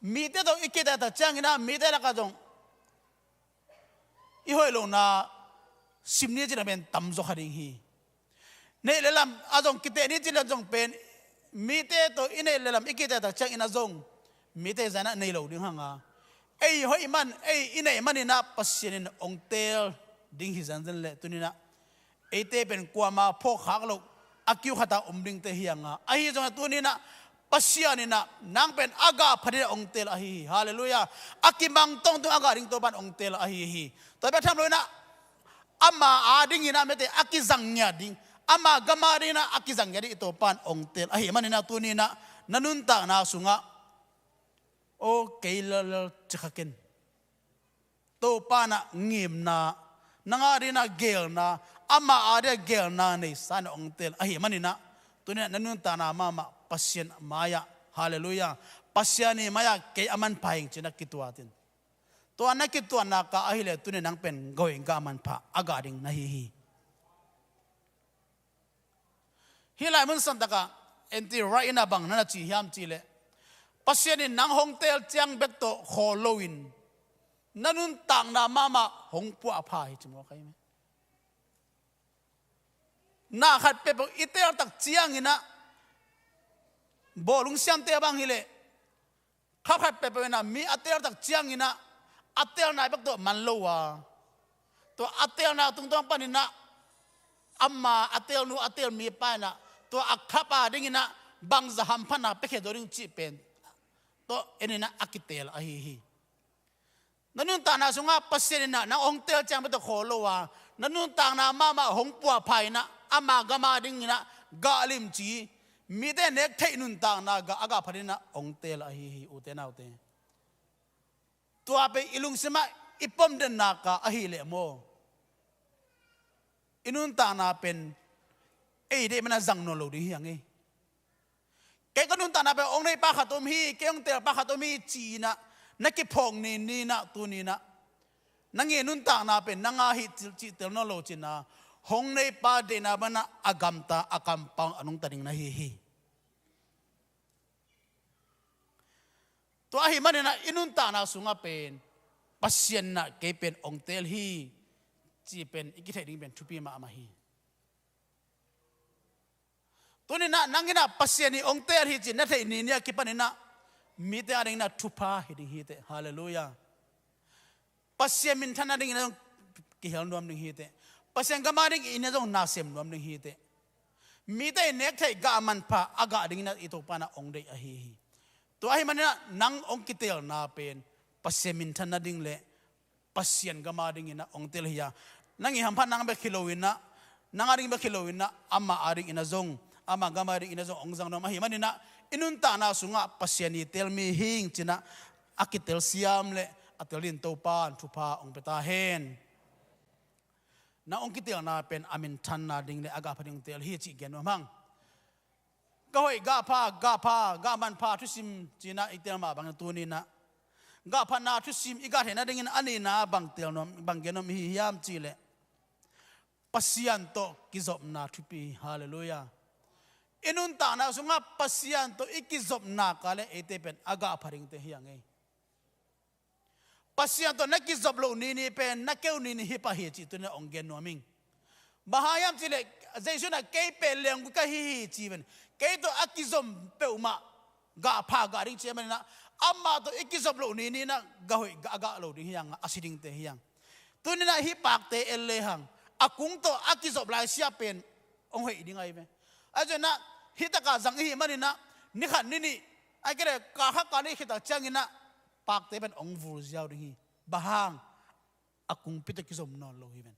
Mite tawh i kiteeltak ciangin ah mite lakah zong i hoih lohna sim ni cih leh pen tamzaw kha ding hi. Neih le lam a zong kiteh ni cih leh zong pen mite tawh i neih le lam i kiteeltak ciangin ah zong mite zan ah nei lo ding hang a, ei hoih man, ei i neih manin ah Pasian in hong teel ding hi zenzen leh tuni-in ah eite pen kuamah phawkkhak loh a kiu khat ah om dingte hi hang a, ahi zongin ah tuni-in ah Pasian in ah nang pen a gah phatin ah hong teel ahi hi. Halleluiah. A kimang tawntung a gah ding Topa in hong teel ahi hi. Tua bek tham loin ah ama adingin ah mite a kizang ngiat ding, ama gam adingin ah a kizang ngiat ding i Topa in hong teel ahih manin ah tuni-in ah na nuntakna sungah, aw kei lel lel ci kha ken. Topa in ah ngimna, nang adingin ah geelna, ama adingin ah geelna neisa in ah hong teel ahih manin ah tuni-in ah na nuntakna mahmah Pasian mai-ah, halleluiah, Pasian i mai-ah kei a manpha ing ci-in ah kituat in. Tua na kituatna kah ahih leh tuni-in nang pen gawh gah manpha a gah ding na hi hi. Hih lai mun santakah N T Wright in ah bang na na ci hiam cih leh, Pasian in nang hong teel ciang bek tawh khawl loin na nuntakna mahmah hong puahpha hi ci maw kai me. Na khat peuhpeuh i teeltak ciangin ah, bawlung siamte bang hi leh, khat khat peuhpeuh in ah mi a teeltak ciangin ah a teelna bek tawh man lo a, tua a teelna tungtawn panin ah ama a teelnu a teelmipa in ah tua a khap adingin ah bangzah hamphatna piakhia zo ding cih pen tawh en in ah a kiteel ahi hi. Na nuntakna sungah Pasian in ah nang hong teel ciang bek tawh khawl lo a, na nuntakna mahmah hong puahpha in ah ama gam adingin ah gah limci, mite nek theih nuntakna gah a gah phatin ah hong teel ahi hi, ute naute. Tua pen i lungsimah i pomdenna kah ahih leh maw, i nuntakna pen ei deih manin ah zang nawn lo ding hi hang ei. Kei ka nuntakna pen hong neipa khat om hi, kei hong teelpa khat om hi ci-in ah na kiphawk nini in ah tuni-in ah nang i nuntakna pen nang a hi cih, cih teel nawn lo cin ah, hong neipa deihna bangin ah a gamta, a kampau a nungta ding na hi hi. Tua ahih manin ah i nuntakna sungah pen Pasian in ah kei pen hong teel hi cih pen i kitheih ding pen thupi mahmah hi. Tuni-in ah nang in ah Pasian in hong teel hi cih na theih nini a kipanin ah mite adingin ah thupha hi ding hi teh. Halleluiah. Pasian minthan nadingin ah zong kihel nuam ding hi teh. Pasian gam adingin ah zong na sem nuam ding hi teh. Mite i nek theih gah manpha a gah dingin ah i Topa in ah hong deih ahi hi. Tua ahih manin ah nang hong kiteelna pen Pasian minthan nading le Pasian gam adingin ah hong teel hi a, nang i hamphat nang bek hi loin ah, nang ading bek hi loin ah, ama adingin ah zong, ama gam adingin ah zong hong zang nuam ahih manin ah i nuntakna sungah Pasian i teel mi hi ing ci-in ah a kitelsiam le a teel dingin Topa in thupha hong pia ta hen. Na hong kitelna pen a minthanna ding le a gahpha ding tel hi cih gen nuam hang. Gah hoih, gah pha, gah pha, gah manpha thusim ci-in ah i tel mah bangin tuni-in ah gah phatna thusim i gah theihna dingin a nihna bang tel nuam, bang gen nuam i hi hiam cih leh Pasian tawh kizopna thupi. Halleluiah. I nuntakna sungah Pasian tawh i kizopna ka le eite pen a gahpha dingte hi hang ei. Pasian tawh na kizop loh nini pen na keu nini hi pah hi cih tuni-in ah hong gen nuam ing. Bang hang hiam cih leh Jesu in ah kei pen lenggui ka hi hi ci ven. Kei tawh a kizom peuhmah gahpha gah ding ci ahih manin ah, amah tawh i kizop loh nini-in ah gah hoih gah gah lo ding hi hang a, a si dingte hi hang. Tuni-in ah hih pakte en le hang, a kung tawh a kizop lai siah pen hong hoih ding ahi ve. Ahi zongin ah hih takah zang i hih manin ah ni khat ni nih, ahih kei leh kal khat kal nih khit tak ciangin ah pakte pen hong vul ziau ding hi. Bang hang? A kungpi tawh kizom nawn lo hi ven.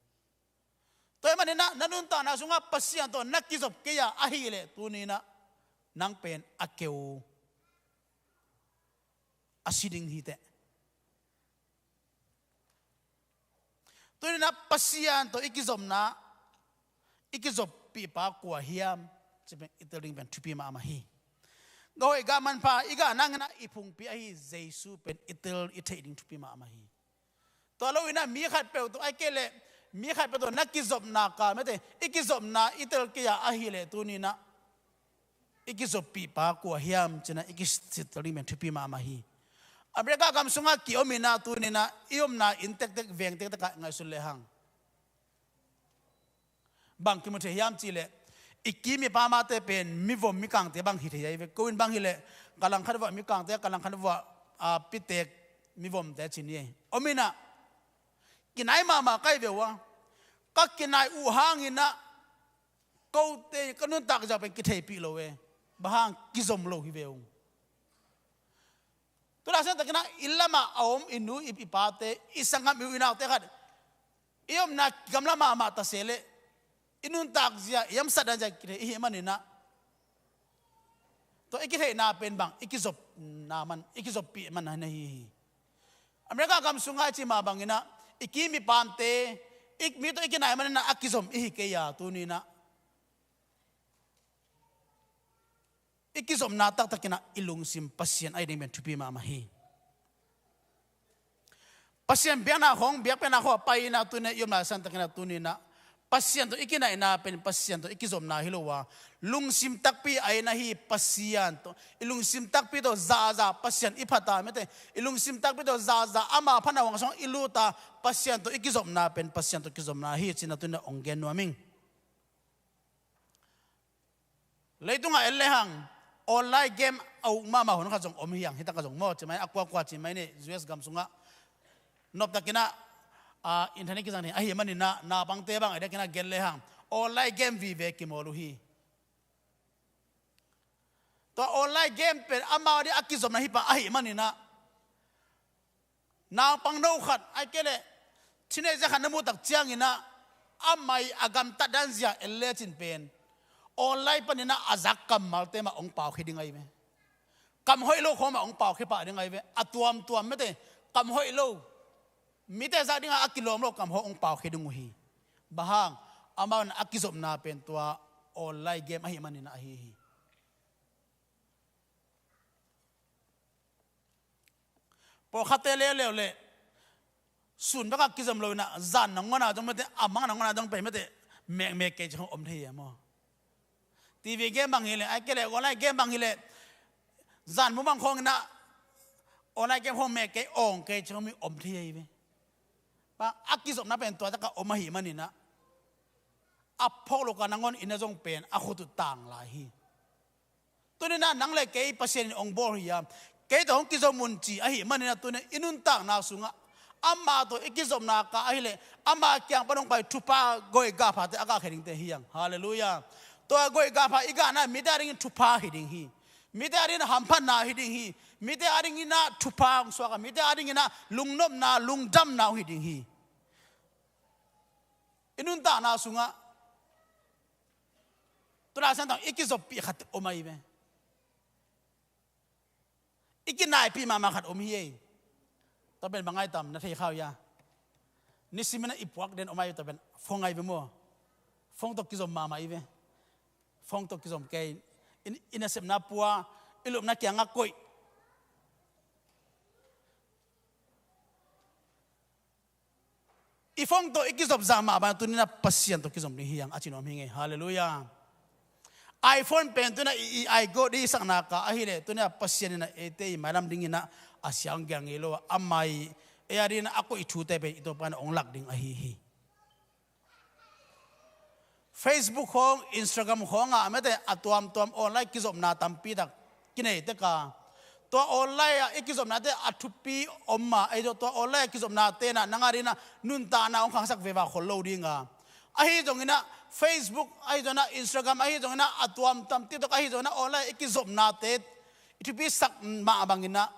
Tua ahih manin ah na nuntakna sungah Pasian tawh na kizop kei a ahih leh tuni-in ah nang pen a keu, a si ding hi teh. Tuni-in ah Pasian tawh i kizopna, i kizoppihpa kua hiam cih pen i tel ding pen thupi mahmah hi. Gah hoih gah manpha i gah nangin ah i phungpi ahi Jesu pen i tel i theih ding thupi mahmah hi. Tua lo-in ah mi khatpeuh tawh, ahih kei leh mi khatpeuh tawh na kizopna ka mete, i kizopna i tel kei a ahih leh tuni-in ah i kizoppihpa kua hiam ci-in ah i kisit tel ding pen thupi mahmah hi. America gam sungah ki-om in ah tuni-in ah i omna inn tektek veng tektek ah ngaihsun le hang, bang kimu thei hiam cih leh i kim i pam ate pen mivom mikangte bang hi thei ahi ve. Ko inn bang hi leh ka langkhat vuah mikangte, ka langkhat vuah, a, pitek mivomte ci ni ei. Om in ah kinai mahmah ka hi ve ua. Ka kinai uh hangin ah kote ka nuntak ziau pen kitheihpih lo e. Bang hang? Kizom lo hi ve ung. Tu laitak takin ah inn lamah a om i nu i pate, i sanggam i u i naute khat i omna gamla mahmah ta se leh i nuntak zia, i hamsatna zia kithei i hih manin ah tua i kitheihna pen bang, i kizopna man, i kizoppih man na hi hi. America gam sungah i cih mah bangin ah i kim i pamte, i mi tawh i kinai manin ah a kizom i hi kei a, tuni-in ah i kizopna taktakin ah i lungsim Pasian ahi ding pen thupi mahmah hi. Pasian biakna khawng, biakpiakna khawng a pai-in ah tuni-in ah i omna laitak takin ah tuni-in ah Pasian tawh i kinaihna pen Pasian tawh i kizopna hi lo a, lungsim takpi a inn ahi Pasian tawh, i lungsim takpi tawh zahzah Pasian i phat a mete, i lungsim takpi tawh zahzah ama phatna huang sungah i lut a, Pasian tawh i kizopna pen Pasian tawh kizopna hi ci-in ah tuni-in ah hong gen nuam ing. Leitungah en le hang online game a uk mahmah hun khat zong om hi hang, hih takah zong maw, ci mai, a kuakua ci mai ni, U S gam sungah noptakin ah, a, internet kizang thei ahih manin ah naupangte bang a diakin ah gen le hang online game vive kimawl uh hi. Tua online game pen amau a ding a kizopna hi pah ahih manin ah naupang no khat, ahih kei leh teenager khat na muh tak ciangin ah a mai a gamtat dan zia en lecin pen online panin ah a zak kammalte mah hong pau khia ding ahi ve. Kam hoih lo khawng mah hong pau khia pah ding ahi ve. A tuamtuam mete, kam hoih lo, mite zak dingah a kilawm lo kam khawng hong pau khia ding uh hi. Bang hang? Amau in a kizopna pen tua online game ahih manin ah ahi hi. Pawlkhatte leuleu leh sun bekah kizom lo-in ah zan nangawn ah zong mete, a mang nangawn ah zong pai mete, mekmek kei ci khawng om thei hi maw. T V game bang hi leh, ahih kei leh online game bang hi leh zan mu bang khawngin ah online game khawng mek kei, awng kei ci khawng mi om thei ahi ve. Bang, a kizopna pen tua takah om ahih manin ah a phawk lo ka nangawn in ah zong pen a khut uh tang lai hi. Tuni-in ah nang le kei Pasian in hong bawl hi a, kei tawh hong kizom un ci ahih manin ah tuni-in i nuntakna sungah ama tawh i kizopna ka ahih leh ama kiang pan hong pai thupha, gah hoih gah phate a gahkhia dingte hi hang. Halleluiah. Tua gah hoih gah pha i gahna mite a dingin thupha hi ding hi. Mite a dingin hamphatna hi ding hi. Mite a dingin ah thupha hong suak a, mite a dingin ah lungnopna, lungdamna hong hi ding hi. I nuntakna sungah tu laitak i kizoppih khat om ahi ve. I kinaipih mahmah khat om hi ei. Tua pen bang ahi tam na thei kha uh hia? Nisimin a i puak den om ai tua pen phone ai ve maw. Phone tawh kizom mahmah i ve. Phone tawh kizom kei. I, i nasepna pua, i lupna kiangah koih. I phone tawh i kizop zah mah bang tuni-in ah Pasian tawh kizom ding hi hang a ci nuam hi ing ei. Halleluiah. iPhone pen tuni-in ah i, i ai go dih i sakna ka ahih leh tuni-in ah Pasian in ah eite i mailam dingin ah a siang giang ngei lo a, ama i ei a dingin ah a koih thute pen i Topa in ah hong lak ding ahi hi. Facebook khawng, Instagram khawngah a mete a tuamtuam online kizopna tampi tak kinei tek a. Tua online ah i kizopnate a thupi om a, ei tua online ah kizopnate in ah nang a dingin ah nuntakna hong khangsak veve khol lo ding a. Ahi zongin ah Facebook, ahi zongin ah Instagram, ahi zongin ah a tuamtuam TikTok, ahi zongin ah online i kizopnate i thupisak mah bangin ah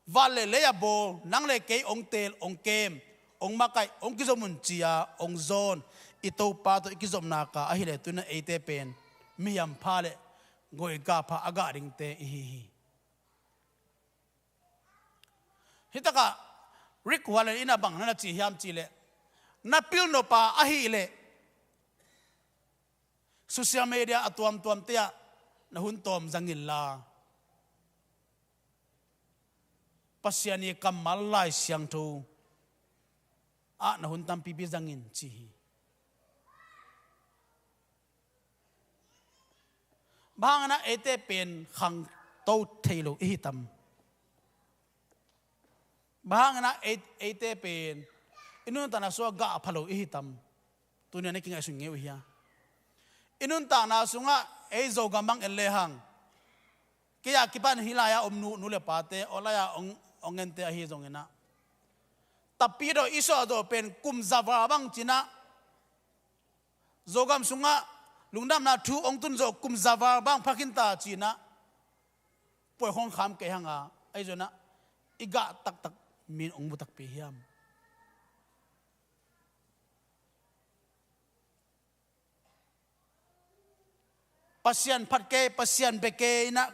van le lei a bawl, nang le kei hong teel, hong kem, hong makaih, hong kizom un ci-a hong zawn i Topa tawh i kizopna ka ahih leh tuni-in ah eite pen mihiam pha le goika pha a gah dingte i hi hi. Hi takah Rick Warren in ah bang na na ci hiam cih leh, na pilnop a ahih leh social media a tuamtuamte ah na hun tawm zang inla, Pasian i kammal Lai Siangtho ah na hun tampipi zang in ci hi. Bang hangin ah eite pen khangto thei lo i hi tam? Bang hangin ah ei, eite pen i nuntakna sungah gah pha lo i hi tam? Tuni-in ah na kingaihsun ngei uh hia? I nuntakna sungah ei Zogam bang en lehang, kei a kipan hih lai-a om nu, nu le pate, aw lai-a hong, hong ente ahi zongin ah, Tapidaw i suah zawh pen kum za val bang ci-in ah, Zogam sungah lungdamna thu hong tun zawh kum za val bang pha khin ta ci-in ah, puai khawng kham kei hang a, ahi zongin ah i gah taktak mi in hong mu takpi hiam? Pasian phat kei, Pasian bia kei in ah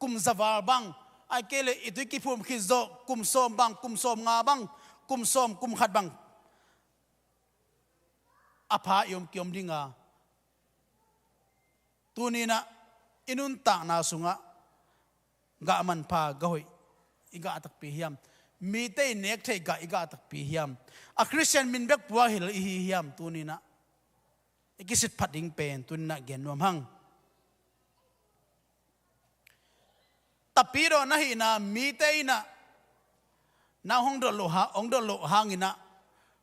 kum za val bang, ahih kei leh i tui kiphum khit zawh kum sawm bang, kum sawm nga bang, kum sawm, kum khat bang a pha i om kiom ding a. Tuni-in ah i nuntakna sungah gah manpha, gah hoih i gah takpi hiam? Mite i nek theih gah i gah takpi hiam? A Khristian min bek pua hilh i hi hiam? Tuni-in ah i kisit phat ding pen tuni-in ah gen nuam hang. Tapidaw na hihna mite in ah nang hong dot loh ha-, hong dot loh hangin ah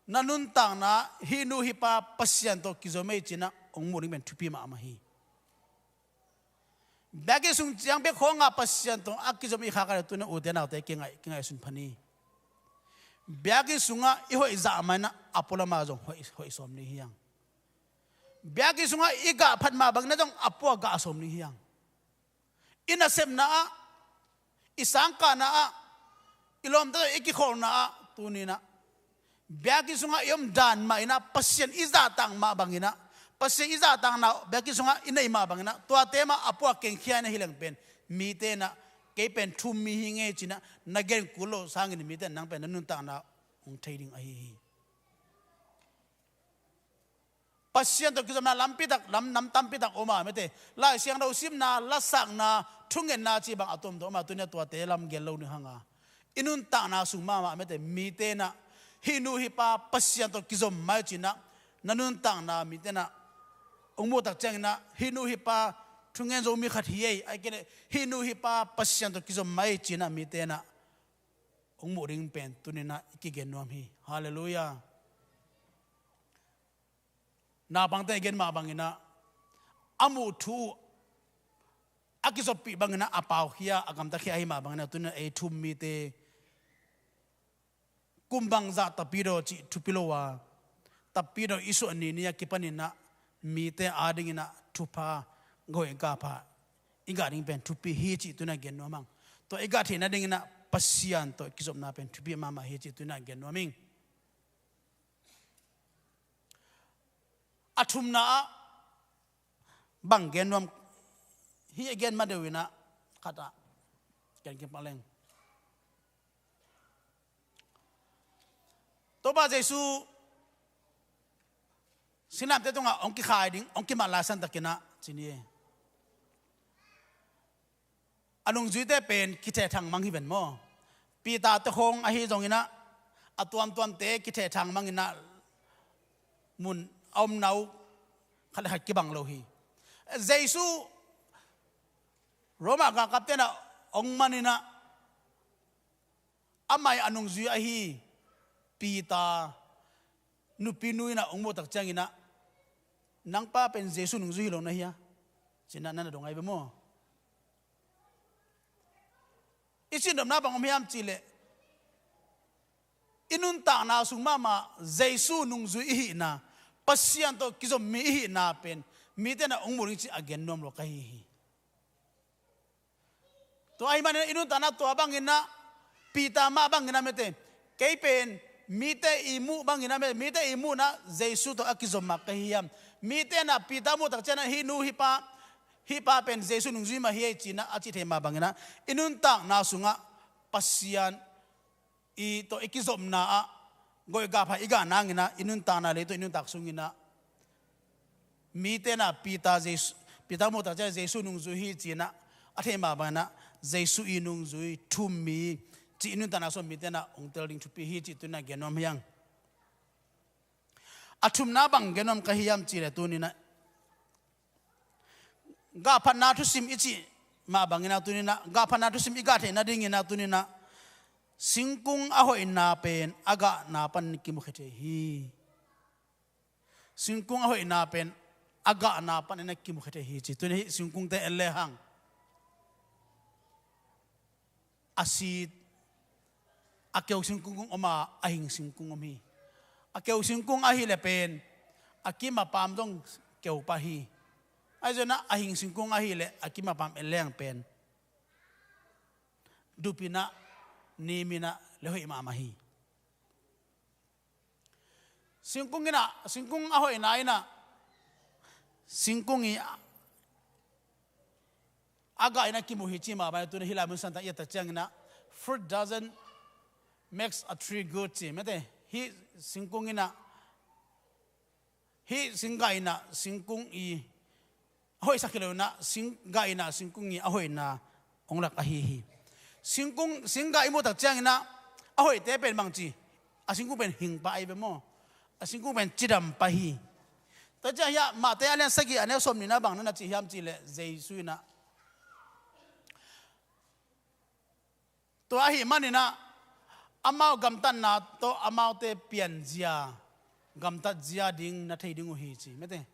na nuntakna hih nu hih pa Pasian tawh kizom ei ci-in ah hong muh ding pen thupi mahmah hi. Biakinn sung ciang bek khawngah Pasian tawh a kizom i khak a leh tuni-in ah ute naute kingaih, kingaihsun pha ni. Biakinn sungah i hoih zah mah in ah a pualam ah zong hoih, hoih sawm ni hi hang. Biakinn sungah i gah phat mah bangin ah zong a pua gah sawm ni hi hang. I nasepna ah, i sangkahna ah, i lawmte tawh i kikholhna ah, tuni-in ah biakinn sungah i om dan mah in ah Pasian i zahtak mah bangin ah, Pasian i zahtakna biakinn sungah i nei mah bangin ah tuate mah a pua kengkhia in ah hi leng pen mite in ah kei pen thu-um mi hi ing ei ci-in ah na gen kul loh sangin mite in nang pen na nuntakna hong thei ding ahi hi. Pasian tawh kizopna lampi tak, lam, nam tampi tak om a, mete Lai Siangtho simna, lasakna, thungetna cih bang a tuamtuam om a, tuni-in ah tuate lam gen lo ni hang a, i nuntakna sung mahmah mete mite in ah hih nu hih pa Pasian tawh kizom mai ci-in ah na nuntakna mite in ah hong muh tak ciangin ah hih nu hih pa thungen zo mi khat hi ei, ahih kei leh hih nu hih pa Pasian tawh kizom mai ci-in ah mite in ah hong muh ding pen tuni-in ah i kigen nuam hi. Halleluiah. Naupangte i gen mah bangin ah a muh thu uh a kizoppih bangin ah a paukhia, a gamtakhia ahi mah bangin ah tuni-in ah ei thu-um mite kum bangzah Tapidaw cih thupi lo a, Tapidaw i suah ni ni a kipanin ah mite adingin ah thupha, gah hoih gah pha i gah ding pen thupi hi cih tuni-in ah gen nuam hang. Tua i gah theih nadingin ah Pasian tawh kizopna pen thupi mahmah hi cih tuni-in ah gen nuam ing. A thumna ah bang gen nuam, hih a gen ma deuh in ah khat ah gen khin pak leng. Topa Jesu singlamteh tungah hong kikhai ding, hong kimat lai santakin ah ci ni. A nungzuite pen kithethang mang hi ven maw? Peter te khawng ahi zongin ah, a tuamtuamte kithethang mangin ah, mun a omna uh khat le khat kibang lo hi. Jesu, Roma galkapte in ah hong manin ah, amah i a nungzui ahi Peter nupinu in ah hong muh tak ciangin ah, "Nang pa pen Jesu nungzui hi lo na hia?" ci-in ah na na dong ahi ve maw? I cih nopna bang om hiam cih leh, i nuntakna sung mahmah Jesu nungzui i hihna, Pasian tawh kizom mi i hihna pen mite in ah hong muh ding cih a gen nuam lo ka hi hi. Tua ahih manin ah i nuntakna tua bangin ah, Peter mah bangin ah mete, kei pen mite i muh bangin ah mete, mite i muhna Jesu tawh a kizom mah ka hi hiam? Mite in ah Peter muh tak ciangin ah, "Hih nu, hih pa, hih pa pen Jesu nungzui mah hi ei," ci-in ah a cih thei mah bangin ah, i nuntakna sungah Pasian i tawh i kizopna ah goih gah pha i gah nangin ah, i nuntakna lei tawh i nuntak sungin ah, mite in ah Peter, Jesu, Peter muh tak ciang Jesu nungzui hi ci-in ah a thei mah bangin ah, Jesu i nungzui thum mi cih i nuntakna sungah mite in ah hong tel ding thupi hi cih tuni-in ah gen nuam hi hang. A thumna bang gen nuam ka hi hiam cih leh tuni-in ah, gahphatna thusim i cih mah bangin ah tuni-in ah, gahphatna thusim i gah theih nadingin ah tuni-in ah, singkung a hoihna pen a gahna panin kimukhia thei hi. Singkung a hoihna pen a gahna panin ah kimukhia thei hi ci. Tuni-in hih singkungte en lehang, a sit, a keu singkung om a, a hing singkung om hi. A keu singkung ahih leh pen a kim a paam zong keu pah hi. Ahi zongin ah a hing singkung ahih leh a kim a paam en leng pen dup in ah, nim in ah leh hoih mahmah hi. Singkung in ah, singkung a hoihna in ah, singkung i a gah in ah kimu hi ci mah bangin ah, tuni-in hih lai mun sangin i et tak ciangin ah, "Fruit doesn't makes a tree good," ci mete. Hih singkung in ah, hih singgah in ah singkung i a hoihsak hi lo-in ah, singgah in ah singkung i a hoihna hong lak ahi hi. Singkung, singgah i muh tak ciangin ah, a hoihte pen bangci, a singkung pen hing pah ahi ve maw? A singkung pen cidam pah hi. Tua ciang hiah Mate a lian sagih, a neu sawmnihna bang na na ci hiam cih leh, Jesu in ah, "Tua ahih manin ah amau gamtatna tawh amaute pianzia, gamtatzia ding na thei ding uh hi," ci mete.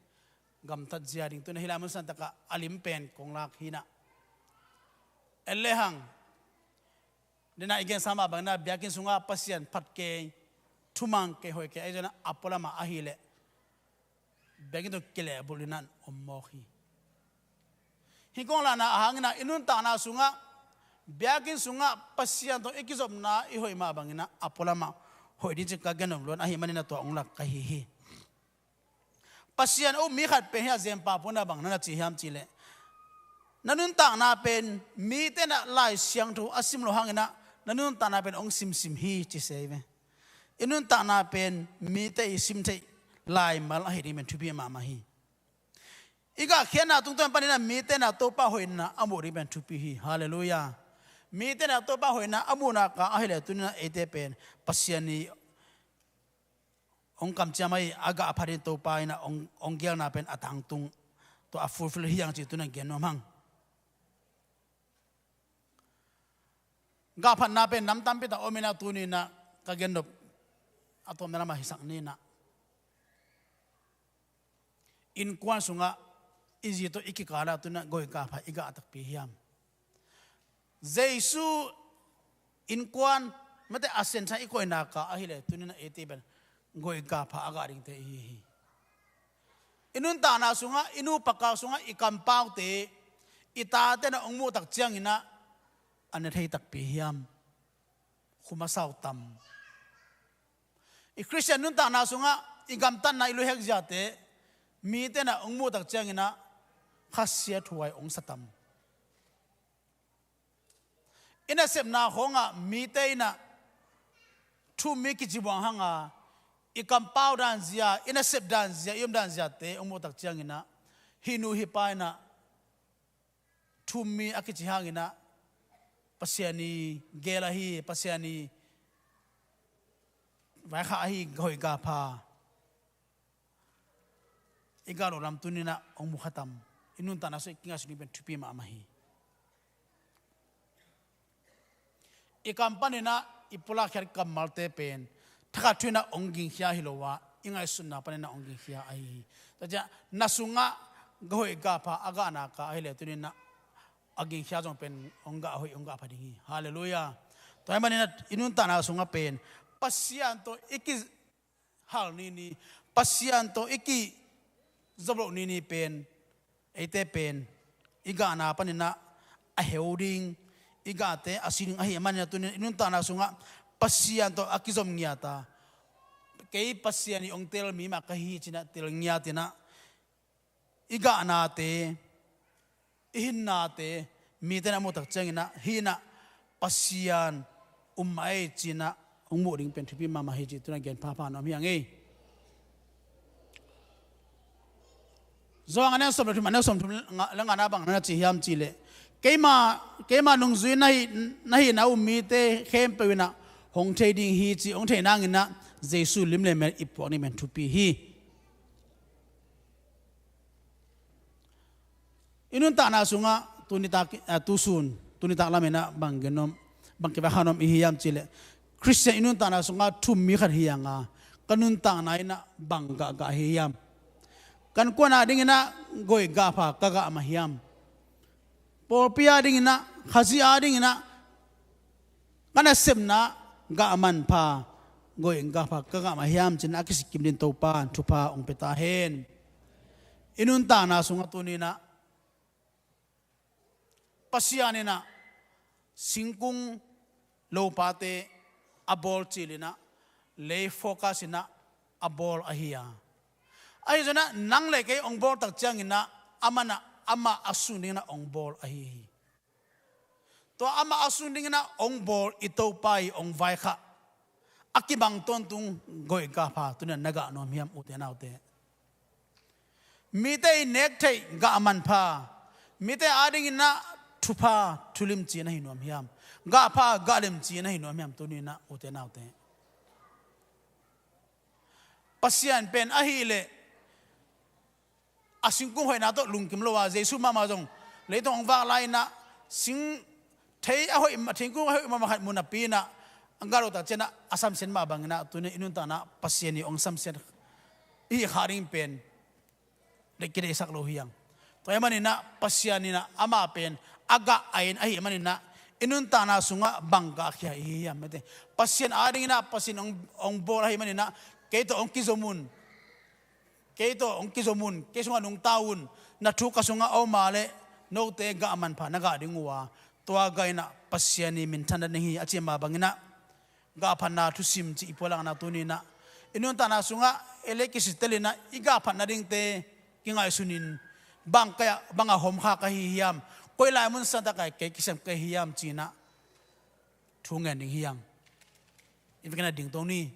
Gamtatzia ding, tuni-in hih lai mun sangin tak ah a lim pen kong lak hi-in ah, en lehang, dena i gensa mah bangin ah, biakinn sungah Pasian phat kei, thumang kei, hoih kei ahi zongin ah, a pualam ah ahih leh biakinn tawh kilehbulh in ah om mawk hi. Hih kong lahna ahang in ah, i nuntakna sungah, biakinn sungah Pasian tawh i kizopna i hoih mah bangin ah, a pualam ah hoih ding cih ka gen nuam lua-in ahih manin ah tua hong lak ka hi hi. Pasian a up mi khat pen hiah Zen pa puan ah bang na na ci hiam cih leh, "Na nuntakna pen mite in ah Lai Siangtho a sim loh hangin ah, na nuntakna pen hong simsim hi," ci se hi ve. I nuntakna pen mite i sim theih laimal ahih ding pen thupi mahmah hi. I gahkhiatna tungtawn panin ah mite in ah Topa hoihna a muh ding pen thupi hi. Halleluiah. Mite in ah Topa hoihna a muhna ka ahih leh, tuni-in ah eite pen Pasian i hong kamciam ahi, a gah a phat in Topa in ah hong, hong gelna pen a tangtung, tua a fulfill hi hang cih tuni-in ah gen nuam hang. Gahphatna pen nam tampi tak om in ah, tuni-in ah ka gen nop a tawpna lamah hisak ni-in ah, innkuan sungah i zi tawh i kikal ah tuni-in ah goih gah pha i gah takpi hiam? Jesu innkuan, mate, a siangtho i koihna ka ahih leh, tuni-in ah eite pen goih gah pha a gah dingte i hi hi. I nuntakna sungah, i nupa kal sungah i kampaute, i tate in ah hong muh tak ciangin ah, a ne thei takpi hiam? Khum a sau tam? I Khristian nuntakna sungah i gamtatna, i luihek ziate mite in ah hong muh tak ciangin ah khasia thuai hong sa tam? I nasepna khawngah mite in ah thu-um mi kici buang hang a, i kampau danzia, i nasep danzia, i om danziate hong muh tak cianginah, hih nu hih pa inah thu-um mi a kici hanginah Pasian i gel ahi, Pasian i vaikhak ahi, hoih gah pha i gah lo lam tuninah hong mu kha tam? I nuntakna sung i kingaihsun ding pen thupi mahmah hi. I kam paninah i pulak khiat kammalte pen thakhat thu inah hong gingkhia hi lo a, i ngaihsutna paninah hong gingkhia ahi hi. Tua ciah na sungah gah hoih gah pha a gah nak a ahileh tuninah a gingkhia zong pen hong gah hoih hong gah pha ding hi. Halleluiah. Tua ahih maninah i nuntakna sungah pen Pasian tawh i ki hal nini, Pasian tawh i kizop loh nini pen eite pen i gahna paninah a heu ding, i gahte a si ding ahih maninah tuninah i nuntakna sungah Pasian tawh a kizom ngiat a, kei Pasian i hong tel mi mah ka hi hi cinah tel ngiatinah i gahnate, i hinnate mite na muh tak cianginah hih inah Pasian um mah ei cinah hong muh ding pen thupi mahmah hi cih tunah gen phapha nuam hi ing ei. Johan a neu sawm le thum, a neu sawm thum le nga na bang na ci hiam cihleh, keima, keima nungzui na hih, na hihna um mite khempeuh inah hong thei ding hi cih hong theih nanginah Jesu lim le mel i puak ni men thupi hi. I nuntakna sungah tunitak, ah, tusun, tunitak laminah bang gen nuam, bang kivakha nuam i hi hiam cihleh, Khristian i nuntakna sungah thu-um mi khat hi hanga, ka nuntakna inah bang gah gah hi hiam? Kan kuana dinginah gah hoih gah pha ka gah mah hiam? Pawlpi a dinginah, Khazih a dinginah ka nasepna gah manpha, gah hoih gah pha ka gah mah hiam cinah a kisikim din Topa thupha hong pia ta hen. I nuntakna sungah tuninah Pasian inah singkung lopate a bawl cilinah lei focus inah a bawl ahi a, ahi zonah nang le kei hong bawl tak cianginah amanah amah a sung dinginah hong bawl ahi hi. Tua amah a sung dinginah hong bawl i Topa i hong vaikhak a kibang tawntung gah hoih gah pha tuninah na gah nuam hiam, ute naute? Mite i nek theih gah manpha, mite a dinginah thupha thulim ci na hi nuam hiam? Gah pha gah lem ci na hi nuam hiam tuninah, ute naute? Pasian pen ahileh a singkung hoihna tawh lungkim lo a, Jesu mahmah zong leitung hong vak lai-inah sing thei a hoih, thingkung a hoih mahmah khat mu napi inah a gah lo tak cianah a samsiat mah banginah tuninah i nuntakna Pasian i hong samsiat i hih khak ding pen deih kideihsak lo hi hang. Tua ahih maninah Pasian inah amah pen a gah a en ahih maninah i nuntakna sungah bang gahkhia i hi hiam? Mete, Pasian a dinginah Pasian hong, hong bawl ahih maninah kei tawh hong kizom un, kei tawh hong kizom un, kei sungah nungta un, na thu ka sungah a om a leh note gah manpha na gah ding uh a, tua gah inah Pasian i minthan na ding hi a cih mah banginah gah phatna thusim cih i pulakna tuninah i nuntakna sungah ei le kisitelinah i gah phatna dingte kingaihsunin, bang ka, bang a hawmkha ka hi hiam, koi lai mun santak ah kei kisem ka hi hiam cinah thu ngen ding hi hang. I vekin a dingto ni.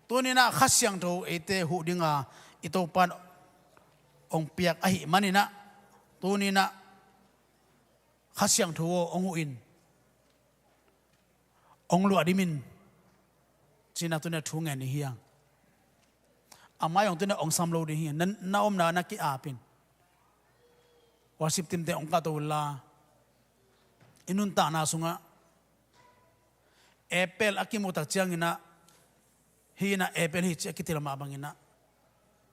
Tuninah Kha Siangtho eite huh dinga i Topa in hong piak ahih maninah tuninah Kha Siangtho aw hong huh in, hong luah dim in cinah tuninah thu ngen ding hi hang. A mai hong tuninah hong sam lo ding hi hang. Na, na omna na ki-ap in. Worship team te hong kahto unla, i nuntakna sungah apple a kimuh tak cianginah hih inah apple hi ci a kitel mah banginah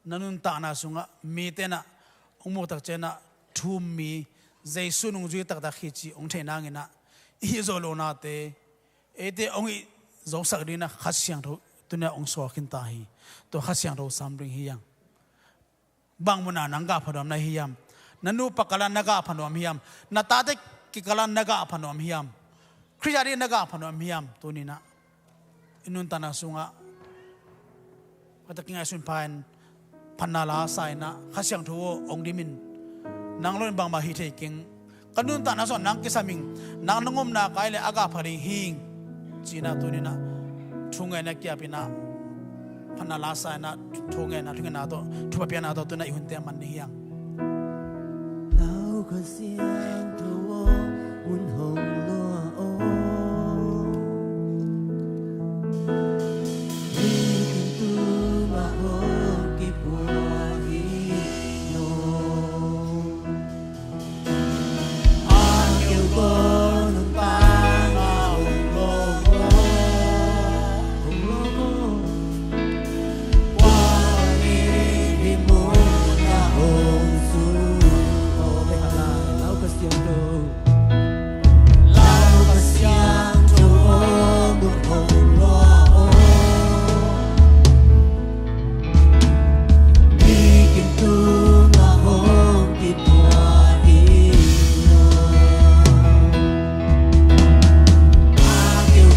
na nuntakna sungah mite inah hong muh tak cianginah thu-um mi, Jesu nungzui taktak hi ci hong theih nanginah i hih zawh lohnate eite hong hih zosak dinginah Kha Siangtho tuninah hong suak khin ta hi. Tua Kha Siangtho sam ding hi hang. Bang munah nang gah pha nuam na hi hiam? Na nupa kal a na gah pha nuam hiam? Na tate kikal a na gah pha nuam hiam? Khrih a ding na gah pha nuam hiam? Tuninah i nuntakna sungah kata kingaihsun pha in phatna la sa inah Kha Siangtho aw hong dim in. Nang lo in bangmah hi thei keng. Ka nuntakna sungah nang kisam ing. Nang nong omna kai le a gah pha ding hi ing cinah tuninah thungetna kiapina, phatna lasa ina, thungetna, thungetna tawh, thupha piakna tawh tuna i hunte man ding hi hang. Lau Kha Siangtho aw, mun hong lua aw. Nikin tuma hong kipua hi lo.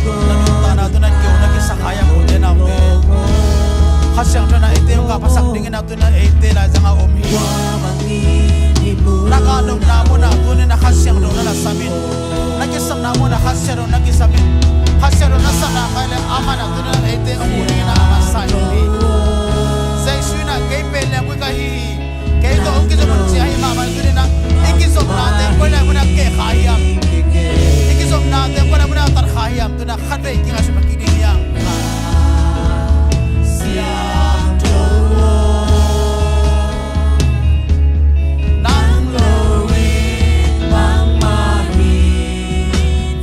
Na nuntakna tuna kiu na kisak hai a kote na om e. Kha Siangtho na eite hong kaphasak dingin a tuna eite laizang a om hi. Na kahnopna munah tuni na Kha Siangtho na na samin. Na kisapna munah Kha Siangtho na kisamin. Kha Siangtho na satna kai le amah na tuni na eite hong mu dingin a na sa hi. Jesu in a kei pen liangkui ka hi hi. Kei tawh hong kizom un ci ahi mahmah tuni na i kizopnate koi lai munah keh kha hiam? I kizopnate koi lai munah tat kha hiam? Tuna khatvei kingaihsut kik ding hi hang. Siangtho aw, nang lo in bangmah hi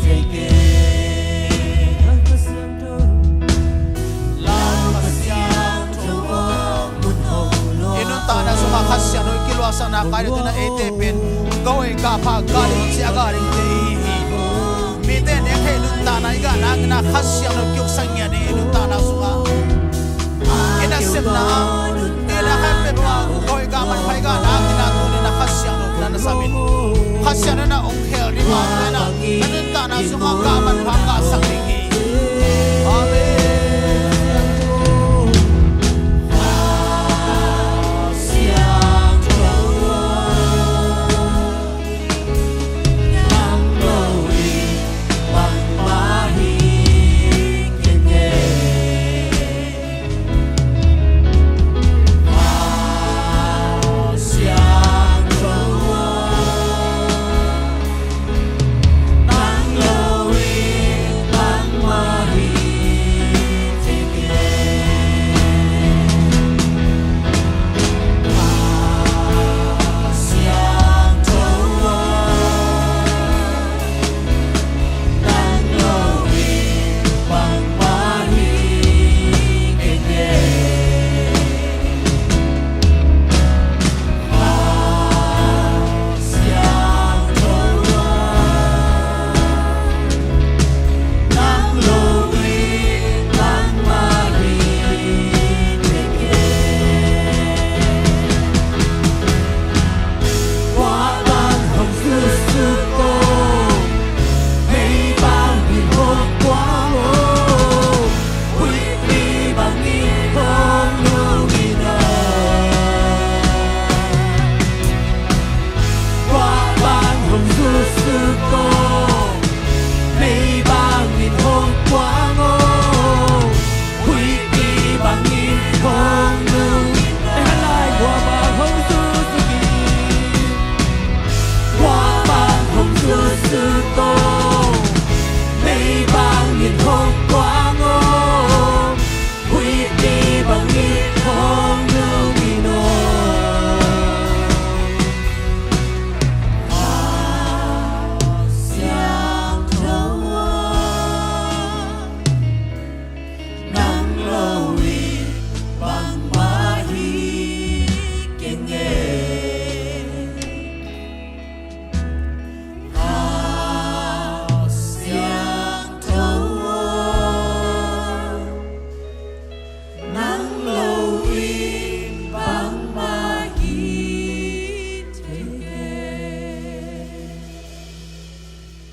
thei kei. Lau Kha Siangtho aw, i nuntakna sungah Kha Siangtho i kiluahsakna kai le tuna eite pen ka hoih ka pha ka ding ci a ka dingte i hi hi. Mite nek theih nuntakna i gah nak in a Kha Siangtho kiuksak ngiat ding i nuntakna sungah. I nasepna ah, i na khat peuhpeuh ah ka hoih ka manpha i gah nak in a tuni na Kha Siangtho na na samin. Kha Siangtho na hong khel ding a, na nuntakna sungah ka manpha ka sak ding hi. Amen.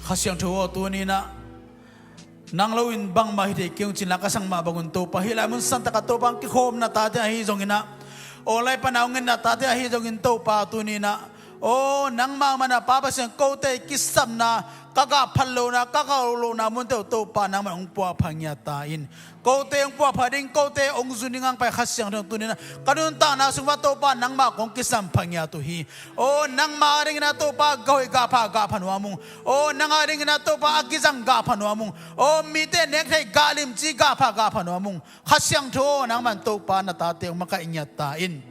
Kha Siangtho aw, tuni-in ah nang lo in bangmah hi thei kei ung ci-in la ka sang mah bangun Topa, hih lai mun santak ah Topa hong kikhawmna tate ahi zongin ah, online pan a hong enna tate ahi zongin Topa, tuni-in ah Aw nangmah mana Pa Pasian, kote kisapna, ka gah phat lohna, ka gah lohna munte uh Topa nangmah hong puahpha ngiat ta in. Kote hong puahpha ding, kote hong zun ding a hong pai Kha Siangtho tuni-in ah ka nuntakna sungah Topa nangmah kong kisampha ngiat uh hi. Aw nangmah a dingin ah Topa gah hoih gah pha gah pha nuam ung. Aw nang a dingin ah Topa a kizang gah pha nuam ung. Aw mite nek theih gah limci gah pha gah pha nuam ung. Kha Siangtho nangman Topa na tate hong makaih ngiat ta in.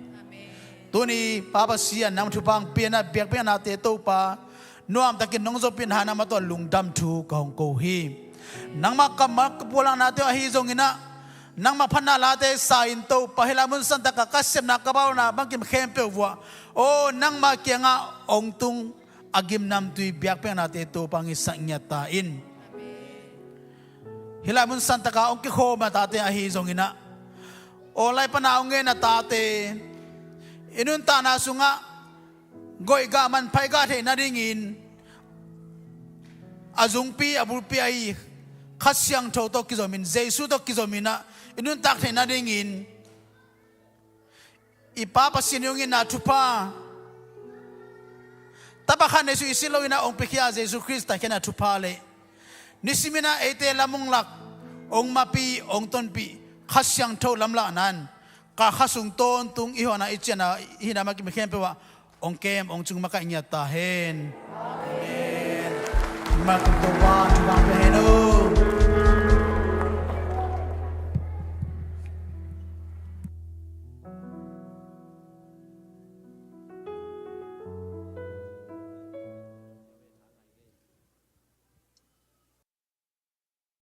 Tuni Pa Pasian nang thupha hong piakna biakpiaknate Topa nuamtakin nong zopin ha nangmah tawh lungdam thu ka hong ko hi. Nangmah kammal ka puaklaknate uh ahi zongin ah nangmah phatna late sa-in Topa hih lai mun santakah ka sepna ka bauna bangkim khempeuh vuah aw nangmah kiangah hong tung a gimnamtui biakpiaknate Topa hong hisak ngiat ta in. Hih lai mun santakah hong kikhawm a tate ahi zongin ah aw lai pana hong ngen a tate i nuntakna sungah goih gah manpha i gah theih nadingin a zungpi a bulpi ahi Kha Siangtho tawh kizomin, Jesu tawh kizomin ah i nuntak theih nadingin i Pa Pasian hong itna thupha, tapa khat neih suk i si loin ah hong piakhia Jesu Khrist tatkhiatna thupha le nisimin ah eite lam hong lak, hong mapi, hong tonpih Kha Siangtho lamlahna in kal khat sung tawntung i hawhna i ciahna i hihna bangkim khempeuh ah hong kem hong cung makaih ngiat ta hen. Amen. Makaih Topa thupha hong pia hen aw.